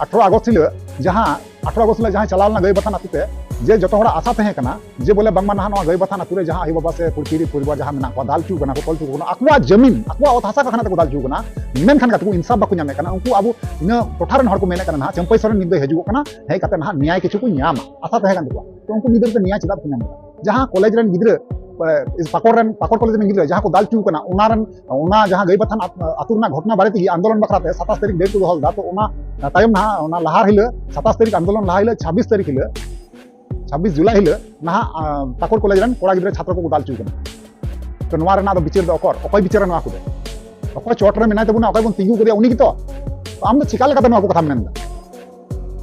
ᱟᱴᱷᱨᱚ ᱟᱜᱚᱥᱴ ᱦᱤᱞᱳᱜ ᱡᱟᱦᱟᱸ, ᱟᱴᱷᱨᱚ ᱟᱜᱚᱥᱴ ᱦᱤᱞᱳᱜ ᱡᱟᱦᱟᱸᱭ ᱪᱟᱞᱟᱣ ᱞᱮᱱᱟ ᱜᱟᱹᱭ ᱵᱟᱛᱷᱟᱱ ᱟᱹᱛᱩ ᱛᱮ, ᱡᱮ ᱡᱚᱛᱚ ᱦᱚᱲᱟᱜ ᱟᱥᱟ ᱛᱟᱦᱮᱸ ᱠᱟᱱᱟ ᱡᱮ ᱵᱚᱞᱮ ᱵᱟᱝᱢᱟ ᱱᱟᱦᱟᱜ ᱱᱚᱣᱟ ᱜᱟᱹᱭ ᱵᱟᱛᱷᱟᱱ ᱟᱹᱛᱩ ᱨᱮ ᱡᱟᱦᱟᱸ ᱟᱭᱳ ᱵᱟᱵᱟ ᱥᱮ ᱯᱤᱲᱦᱤ ᱯᱚᱨᱤᱵᱟᱨ ᱡᱟᱦᱟᱸ ᱢᱮᱱᱟᱜ ᱠᱚᱣᱟ, ᱫᱟᱞ ᱦᱚᱪᱚ ᱠᱟᱱᱟ ᱠᱚ, ᱛᱚᱞ ᱦᱚᱪᱚ ᱠᱟᱱᱟ, ᱟᱠᱚᱣᱟᱜ ᱡᱟᱹᱢᱤᱱ, ᱟᱠᱚᱣᱟᱜ ᱚᱛ ᱦᱟᱥᱟ ᱠᱚ ᱠᱷᱚᱱᱟᱜ ᱛᱮᱠᱚ ᱫᱟᱞ ᱦᱚᱪᱚ ᱠᱟᱱᱟ, ᱢᱮᱱᱠᱷᱟᱱ ᱜᱟᱛᱮ ᱠᱚ ᱤᱱᱥᱟᱯ ᱵᱟᱠᱚ ᱧᱟᱢᱮᱫ ᱠᱟᱱᱟ᱾ ᱩᱱᱠᱩ ᱟᱵᱚ ᱤᱱᱟᱹ ᱴᱚᱴᱷᱟ ᱨᱮᱱ ᱦᱚᱲ ᱠᱚ ᱢᱮᱱᱮᱫ ᱠᱟᱱᱟ ᱱᱟᱦᱟᱜ ᱪᱟᱹᱢᱯᱟᱹᱭ ᱥᱚᱨᱮᱱ ᱱᱤᱛ ᱫᱚᱭ ᱦᱤᱡᱩᱜᱚᱜ ᱠᱟᱱᱟ, ᱦᱮᱡ ᱠᱟᱛᱮ ᱱᱟᱦᱟᱜ ᱱᱮᱭᱟᱭ ᱠᱤᱪᱷᱩ ᱠᱚ ᱧᱟᱢᱟ, ᱟᱥᱟ ᱛᱟᱦᱮᱸ ᱠᱟᱱ ᱛᱟᱠᱚᱣᱟ᱾ ᱛᱚ ᱩᱱᱠᱩ ᱜᱤᱫᱽᱨᱟᱹ ᱛᱮ ᱱᱮᱭᱟᱭ ᱪᱮᱫᱟᱜ ᱵᱟᱠᱚ ᱧᱟᱢ ᱮᱫᱟ? ᱡᱟᱦᱟᱸ ᱠᱚᱞᱮᱡᱽ ᱨᱮᱱ ᱜᱤᱫᱽᱨᱟᱹ, ᱮ, ᱯᱟᱠᱚᱲ ᱨᱮᱱ, ᱯᱟᱠᱚᱲ ᱠᱚᱞᱮᱡᱽ ᱨᱮᱱ ᱜᱤᱫᱽᱨᱟᱹ ᱡᱟᱦᱟᱸ ᱠᱚ ᱫᱟᱞ ᱦᱚᱪᱚ ᱠᱟᱱᱟ, ᱚᱱᱟ ᱨᱮᱱ, ᱚᱱᱟ ᱡᱟᱦᱟᱸ ᱜᱟᱹᱭ ᱵᱟᱛᱷᱟᱱ ᱟᱛ-, ᱟᱹᱛᱩ ᱨᱮᱱᱟᱜ ᱜᱷᱚᱴᱱᱟ ᱵᱟᱨᱮ ᱛᱮᱜᱮ ᱟᱱᱫᱳᱞᱚᱱ ᱵᱟᱠᱷᱨᱟ ᱛᱮ ᱥᱟᱛᱟᱥ ᱛᱟᱹᱨᱤᱠᱷ date ᱠᱚ ᱫᱚᱦᱚ ᱞᱮᱫᱟ᱾ ᱛᱚ ᱚᱱᱟ ᱛᱟᱭᱚᱢ ᱱᱟᱦᱟᱜ, ᱚᱱᱟ ᱞᱟᱦᱟ ᱦᱤᱞᱳᱜ, ᱥᱟᱛᱟᱥ ᱛᱟᱹᱨᱤᱠᱷ ᱟᱱᱫᱳᱞᱚᱱ ᱞᱟᱦᱟ ᱦᱤᱞᱳᱜ, ᱪᱷᱟᱵᱵᱤᱥ ᱛᱟᱹᱨᱤᱠᱷ ᱦᱤᱞᱳᱜ, ᱪᱷᱟᱵᱵᱤᱥ ᱡᱩᱞᱟᱭ ᱦᱤᱞᱳᱜ ᱱᱟᱦᱟᱜ, ᱟ, ᱯᱟᱠᱚᱲ ᱠᱚᱞᱮᱡᱽ ᱨᱮᱱ ᱠᱚᱲᱟ ᱜᱤᱫᱽᱨᱟᱹ ᱪᱷᱟᱛᱨᱚ ᱠᱚᱠᱚ ᱫᱟᱞ ᱦᱚᱪᱚ ᱠᱟᱱᱟ᱾ ᱛᱚ ᱱᱚᱣᱟ ᱨᱮᱱᱟᱜ ᱫᱚ ᱵᱤᱪᱟᱹᱨ ᱫᱚ ᱚᱠᱚᱨ? ᱚᱠᱚᱭ ᱵᱤᱪᱟᱹᱨᱟ ᱱᱚᱣᱟ ᱠᱚᱫᱚ? ᱚᱠᱚᱭ ᱪᱚᱴ ᱨᱮ ᱢᱮᱱᱟᱭ ᱛᱟᱵᱚᱱᱟ, ᱚᱠᱚᱭ ᱵᱚᱱ ᱛᱤᱸᱜᱩ ᱠᱮᱫᱮᱭᱟ, ᱩᱱᱤ ᱜᱮᱛᱚ᱾ ᱛᱚ ᱟᱢ ᱫᱚ ᱪᱤᱠᱟ ᱞᱮᱠᱟᱛᱮ ᱱᱚᱣᱟ ᱠᱚ ᱠᱟᱛᱷᱟᱢ ᱢᱮᱱᱫᱟ?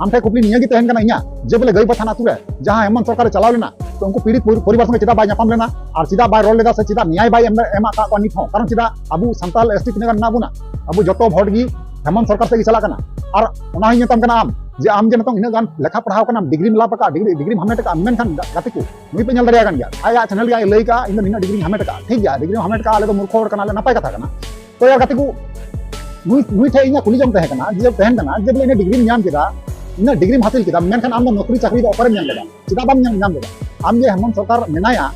ᱟᱢ ᱴᱷᱮᱱ ᱠᱩᱠᱞᱤ ᱱᱤᱭᱟᱹ ᱜᱮ ᱛᱟᱦᱮᱱ ᱠᱟᱱᱟ ᱤᱧᱟᱹᱜ, ᱡᱮ ᱵᱚᱞᱮ ᱜᱟᱹᱭ ᱵᱟᱛᱷᱟᱱ ᱟᱹᱛᱩ ᱨᱮ ᱡᱟᱦᱟᱸ ᱦᱮᱢᱚᱱᱛ ᱥᱚᱨᱠᱟᱨᱮ ᱪᱟᱞᱟᱣ ᱞᱮᱱᱟ, ᱛᱚ ᱩᱱᱠᱩ ᱯᱤᱲᱤᱛ ᱯᱚᱨᱤ-, ᱯᱚᱨᱤᱵᱟᱨ ᱥᱚᱸᱜᱮ ᱪᱮᱫᱟᱜ ᱵᱟᱭ ᱧᱟᱯᱟᱢ ᱞᱮᱱᱟ? ᱟᱨ ᱪᱮᱫᱟᱜ ᱵᱟᱭ ᱨᱚᱲ ᱞᱮᱫᱟ ᱥᱮ ᱪᱮᱫᱟᱜ ᱱᱮᱭᱟᱭ ᱵᱟᱭ ᱮᱢ, ᱮᱢ ᱟᱠᱟᱫ ᱠᱚᱣᱟ ᱱᱤᱛ ᱦᱚᱸ? ᱠᱟᱨᱚᱱ ᱪᱮᱫᱟᱜ ᱟᱵᱚ ᱥᱟᱱᱛᱟᱞ ST ᱛᱤᱱᱟᱹᱜ ᱜᱟᱱ ᱢᱮᱱᱟᱜ ᱵᱚᱱᱟ, ᱟᱵᱚ ᱡᱚᱛᱚ ᱵᱷᱳᱴ ᱜᱮ ᱦᱮᱢᱚᱱᱛ ᱥᱚᱨᱠᱟᱨ ᱥᱮᱫ ᱜᱮ ᱪᱟᱞᱟᱜ ᱠᱟᱱᱟ᱾ ᱟᱨ ᱚᱱᱟ ᱦᱚᱸᱧ ᱢᱮᱛᱟᱢ ᱠᱟᱱᱟ ᱟᱢ, ᱡᱮ ᱟᱢ ᱡᱮ ᱱᱤᱛᱚᱝ ᱤᱱᱟᱹᱜ ᱜᱟᱱ ᱞᱮᱠᱷᱟ ᱯᱟᱲᱦᱟᱣ ᱠᱟᱱᱟᱢ, ᱰᱤᱜᱽᱨᱤᱢ ᱞᱟᱵᱷ ᱟᱠᱟᱫ, ᱰᱤᱜᱽᱨᱤ, ᱰᱤᱜᱽᱨᱤᱢ ᱦᱟᱢᱮᱴ ᱟᱠᱟᱫ, ᱢᱮᱱᱠᱷᱟᱱ ᱜᱟ-, ᱜᱟᱛᱮ ᱠᱚ, ᱱᱩᱭ ᱯᱮ ᱧᱮᱞ ᱫᱟᱲᱮᱭᱟᱜ ᱠᱟᱱ ᱜᱮᱭᱟ, ᱟᱭᱟᱜ channel ᱜᱮ ᱟᱡ ᱞᱟᱹᱭ ᱠᱟᱜᱼᱟ, ᱤᱧ ᱫᱚ ᱱᱤᱱᱟᱹᱜ ᱰᱤᱜᱽᱨᱤᱧ ᱦᱟᱢᱮᱴ ᱟᱠᱟᱫ, ᱴᱷᱤᱠ ᱜᱮᱭᱟ, ᱰᱤᱜᱽᱨᱤᱢ ᱦᱟᱢᱮᱴ ᱟᱠᱟᱫ, ᱟᱞᱮ ᱫᱚ ᱢᱩᱨᱠᱷᱚ ᱦᱚᱲ ᱠᱟᱱᱟᱞᱮ, ᱱᱟᱯᱟᱭ ᱠᱟᱛᱷᱟ ᱠᱟᱱᱟ᱾ ᱛᱚ ᱭᱟᱨ ᱜᱟᱛᱮ ᱠᱚ, ᱱᱩᱭ, ᱱᱩᱭ ᱴᱷᱮᱱ ᱤᱧᱟᱹᱜ ᱠᱩᱞᱤ ᱡᱚᱝ ᱛᱟᱦᱮᱸ ᱠᱟᱱᱟ, ᱡᱮ ᱛᱟᱦᱮᱱ ᱠᱟᱱᱟ, ᱡᱮ ᱵᱚᱞᱮ ᱤᱱᱟᱹᱜ ᱰᱤᱜᱽᱨᱤᱢ ᱧᱟᱢ ᱠᱮᱫᱟ, ᱤᱱᱟᱹᱜ ᱰᱤᱜᱽᱨᱤᱢ ᱦᱟᱥᱤᱞ ᱠᱮᱫᱟ, ᱢᱮᱱᱠᱷᱟᱱ ᱟᱢ ᱫᱚ ᱱᱚᱠᱨᱤ ᱪᱟᱠᱨᱤ ᱫᱚ ᱚᱠᱟᱨᱮᱢ ᱧᱟᱢ ᱞᱮᱫᱟ? ᱪᱮᱫᱟᱜ ᱵᱟᱢ ᱧᱟᱢ, ᱧᱟᱢ ᱞᱮᱫᱟ? ᱟᱢ ᱡᱮ ᱦᱮᱢᱚᱱᱛ ᱥᱚᱨᱠᱟᱨ ᱢᱮᱱᱟᱭᱟ,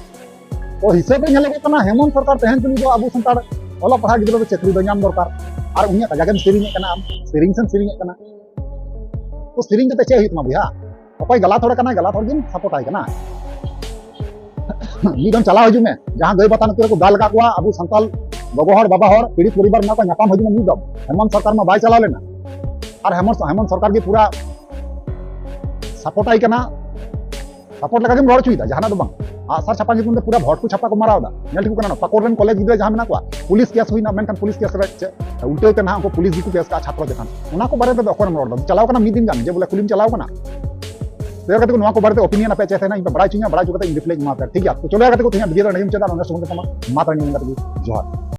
ᱛᱚ ᱦᱤᱥᱟᱹᱵ ᱨᱮ ᱧᱮᱞᱚᱜᱚᱜ ᱠᱟᱱᱟ, ᱦᱮᱢᱚᱱᱛ ᱥᱚᱨᱠᱟᱨ ᱛᱟᱦᱮᱱ ᱛᱩᱞᱩᱡ ᱫᱚ ᱟᱵᱚ ᱥᱟᱱᱛᱟᱲ ᱚᱞᱚᱜ ᱯᱟᱲᱦᱟᱜ ᱜᱤᱫᱽᱨᱟᱹ ᱫᱚ ᱪᱟᱹᱠᱨᱤ ᱫᱚ ᱧᱟᱢ ᱫᱚᱨᱠᱟᱨ᱾ ᱟᱨ ᱩᱱᱤᱭᱟᱜ ᱠᱟᱡᱟᱠ ᱮᱢ ᱥᱮᱨᱮᱧᱮᱫ ᱠᱟᱱᱟ, ᱟᱢ ᱥᱮᱨᱮᱧ ᱥᱮᱢ ᱥᱮᱨᱮᱧᱮᱫ ᱠᱟᱱᱟ᱾ ᱛᱚ ᱥᱮᱨᱮᱧ ᱠᱟᱛᱮ ᱪᱮᱫ ᱦᱩᱭᱩᱜ ᱛᱟᱢᱟ ᱵᱚᱭᱦᱟ? ᱚᱠᱚᱭ ᱜᱟᱞᱟᱛ ᱦᱚᱲ ᱠᱟᱱᱟᱭ, ᱜᱟᱞᱟᱛ ᱦᱚᱲ ᱜᱮᱢ ᱥᱟᱯᱳᱨᱴ ᱟᱭ ᱠᱟᱱᱟ᱾ ᱢᱤᱫ ᱫᱚᱢ ᱪᱟᱞᱟᱣ ᱦᱤᱡᱩᱜ ᱢᱮ, ᱡᱟᱦᱟᱸ ᱜᱟᱹᱭ ᱵᱟᱛᱟᱱ ᱟᱹᱛᱩ ᱨᱮᱠᱚ ᱫᱟᱞ ᱟᱠᱟᱫ ᱠᱚᱣᱟ ᱟᱵᱚ ᱥᱟᱱᱛᱟᱞ ᱜᱚᱜᱚ ᱦᱚᱲ, ᱵᱟᱵᱟ ᱦᱚᱲ, ᱯᱤᱲᱤᱛ ᱯᱚᱨᱤᱵᱟᱨ ᱢᱮᱱᱟᱜ ᱠᱚᱣᱟ, ᱧᱟᱯᱟᱢ ᱦᱤᱡᱩᱜ ᱢᱮ ᱢᱤᱫ ᱫᱚᱢ᱾ ᱦᱮᱢᱚᱱᱛ ᱥᱚᱨᱠᱟᱨ ᱢᱟ ᱵᱟᱭ ᱪᱟᱞᱟᱣ ᱞᱮᱱᱟ, ᱟᱨ ᱦᱮᱢᱚᱱᱛ, ᱦᱮᱢᱚᱱᱛ ᱥᱚᱨᱠᱟᱨ ᱜᱮ ᱯᱩᱨᱟ ᱥᱟᱯᱳᱨᱴ ᱟᱭ ᱠᱟᱱᱟ᱾ ᱯᱟᱠᱚᱲ ᱞᱮᱠᱟ ᱜᱮᱢ ᱨᱚᱲ ᱦᱚᱪᱚᱭᱮᱫᱟ, ᱡᱟᱦᱟᱱᱟᱜ ᱫᱚ ᱵᱟᱝ᱾ ᱟᱜᱼᱥᱟᱨ ᱪᱷᱟᱯᱟ ᱧᱩᱛᱩᱢ ᱛᱮ ᱯᱩᱨᱟᱹ ᱵᱷᱚᱴ ᱠᱚ ᱪᱷᱟᱯᱟ ᱠᱚ ᱢᱟᱨᱟᱣ ᱮᱫᱟ᱾ ᱧᱮᱞ ᱴᱷᱤᱠᱚᱜ ᱠᱟᱱᱟ, ᱯᱟᱠᱚᱲ ᱨᱮᱱ ᱠᱚᱞᱮᱡᱽ ᱜᱤᱫᱽᱨᱟᱹ ᱡᱟᱦᱟᱸ ᱢᱮᱱᱟᱜ ᱠᱚᱣᱟ, ᱯᱩᱞᱤᱥ ᱠᱮᱥ ᱦᱩᱭᱱᱟ, ᱢᱮᱱᱠᱷᱟᱱ ᱯᱩᱞᱤᱥ ᱠᱮᱥ ᱨᱮ ᱪᱮᱫ ᱩᱞᱴᱟᱹᱣ ᱛᱮ ᱱᱟᱦᱟᱜ ᱩᱱᱠᱩ ᱯᱩᱞᱤᱥ ᱜᱮᱠᱚ ᱠᱮᱥ ᱠᱟᱜᱼᱟ ᱪᱷᱟᱛᱨᱚ ᱪᱮᱛᱟᱱ᱾ ᱚᱱᱟ ᱠᱚ ᱵᱟᱨᱮ ᱛᱮᱫᱚ ᱚᱠᱚᱭᱮᱢ ᱨᱚᱲ ᱮᱫᱟ? ᱪᱟᱞᱟᱣ ᱠᱟᱱᱟ ᱢᱤᱫ ᱫᱤᱱ ᱜᱟᱱ, ᱡᱮ ᱵᱚᱞᱮ ᱠᱩᱞᱤᱢ ᱪᱟᱞᱟᱣ ᱠᱟᱱᱟ? ᱛᱚ ᱜᱟᱛᱮ ᱠᱚ, ᱱᱚᱣᱟ ᱠᱚ ᱵᱟᱨᱮ ᱛᱮ ᱚᱯᱤᱱᱤᱭᱚᱱ ᱟᱯᱮᱭᱟᱜ ᱪᱮᱫ ᱛᱟᱦᱮᱱᱟ, ᱤᱧ ᱯᱮ ᱵᱟᱲᱟᱭ ᱦᱚᱪᱚᱧᱟ, ᱵᱟᱲᱟᱭ ᱦᱚᱪᱚ ᱠᱟᱛᱮ ᱤᱧ ᱨᱤᱯᱞᱟᱭ ᱤᱧ ᱮᱢᱟ ᱯᱮᱭᱟ, ᱴᱷᱤᱠ ᱜᱮᱭᱟ? ᱛᱚ ᱪᱚᱞᱚ ᱜᱟᱛᱮ ᱠᱚ, ᱛᱮᱦᱮᱧᱟᱜ ᱵᱷᱤᱰᱤᱭᱳ ᱫᱚ ᱱᱚᱰᱮ ᱜᱮ ᱢᱩᱪᱟᱹᱫᱟ, ᱱᱚᱰᱮ ᱥᱚᱢᱚᱭ ᱠᱚ ᱠᱚᱢᱟ᱾ ᱢᱟ ᱛᱟᱦᱞᱮ ᱱᱤᱭᱟᱹ ᱠᱟᱛᱮ ᱜᱮ, ᱡᱚᱦᱟᱨ᱾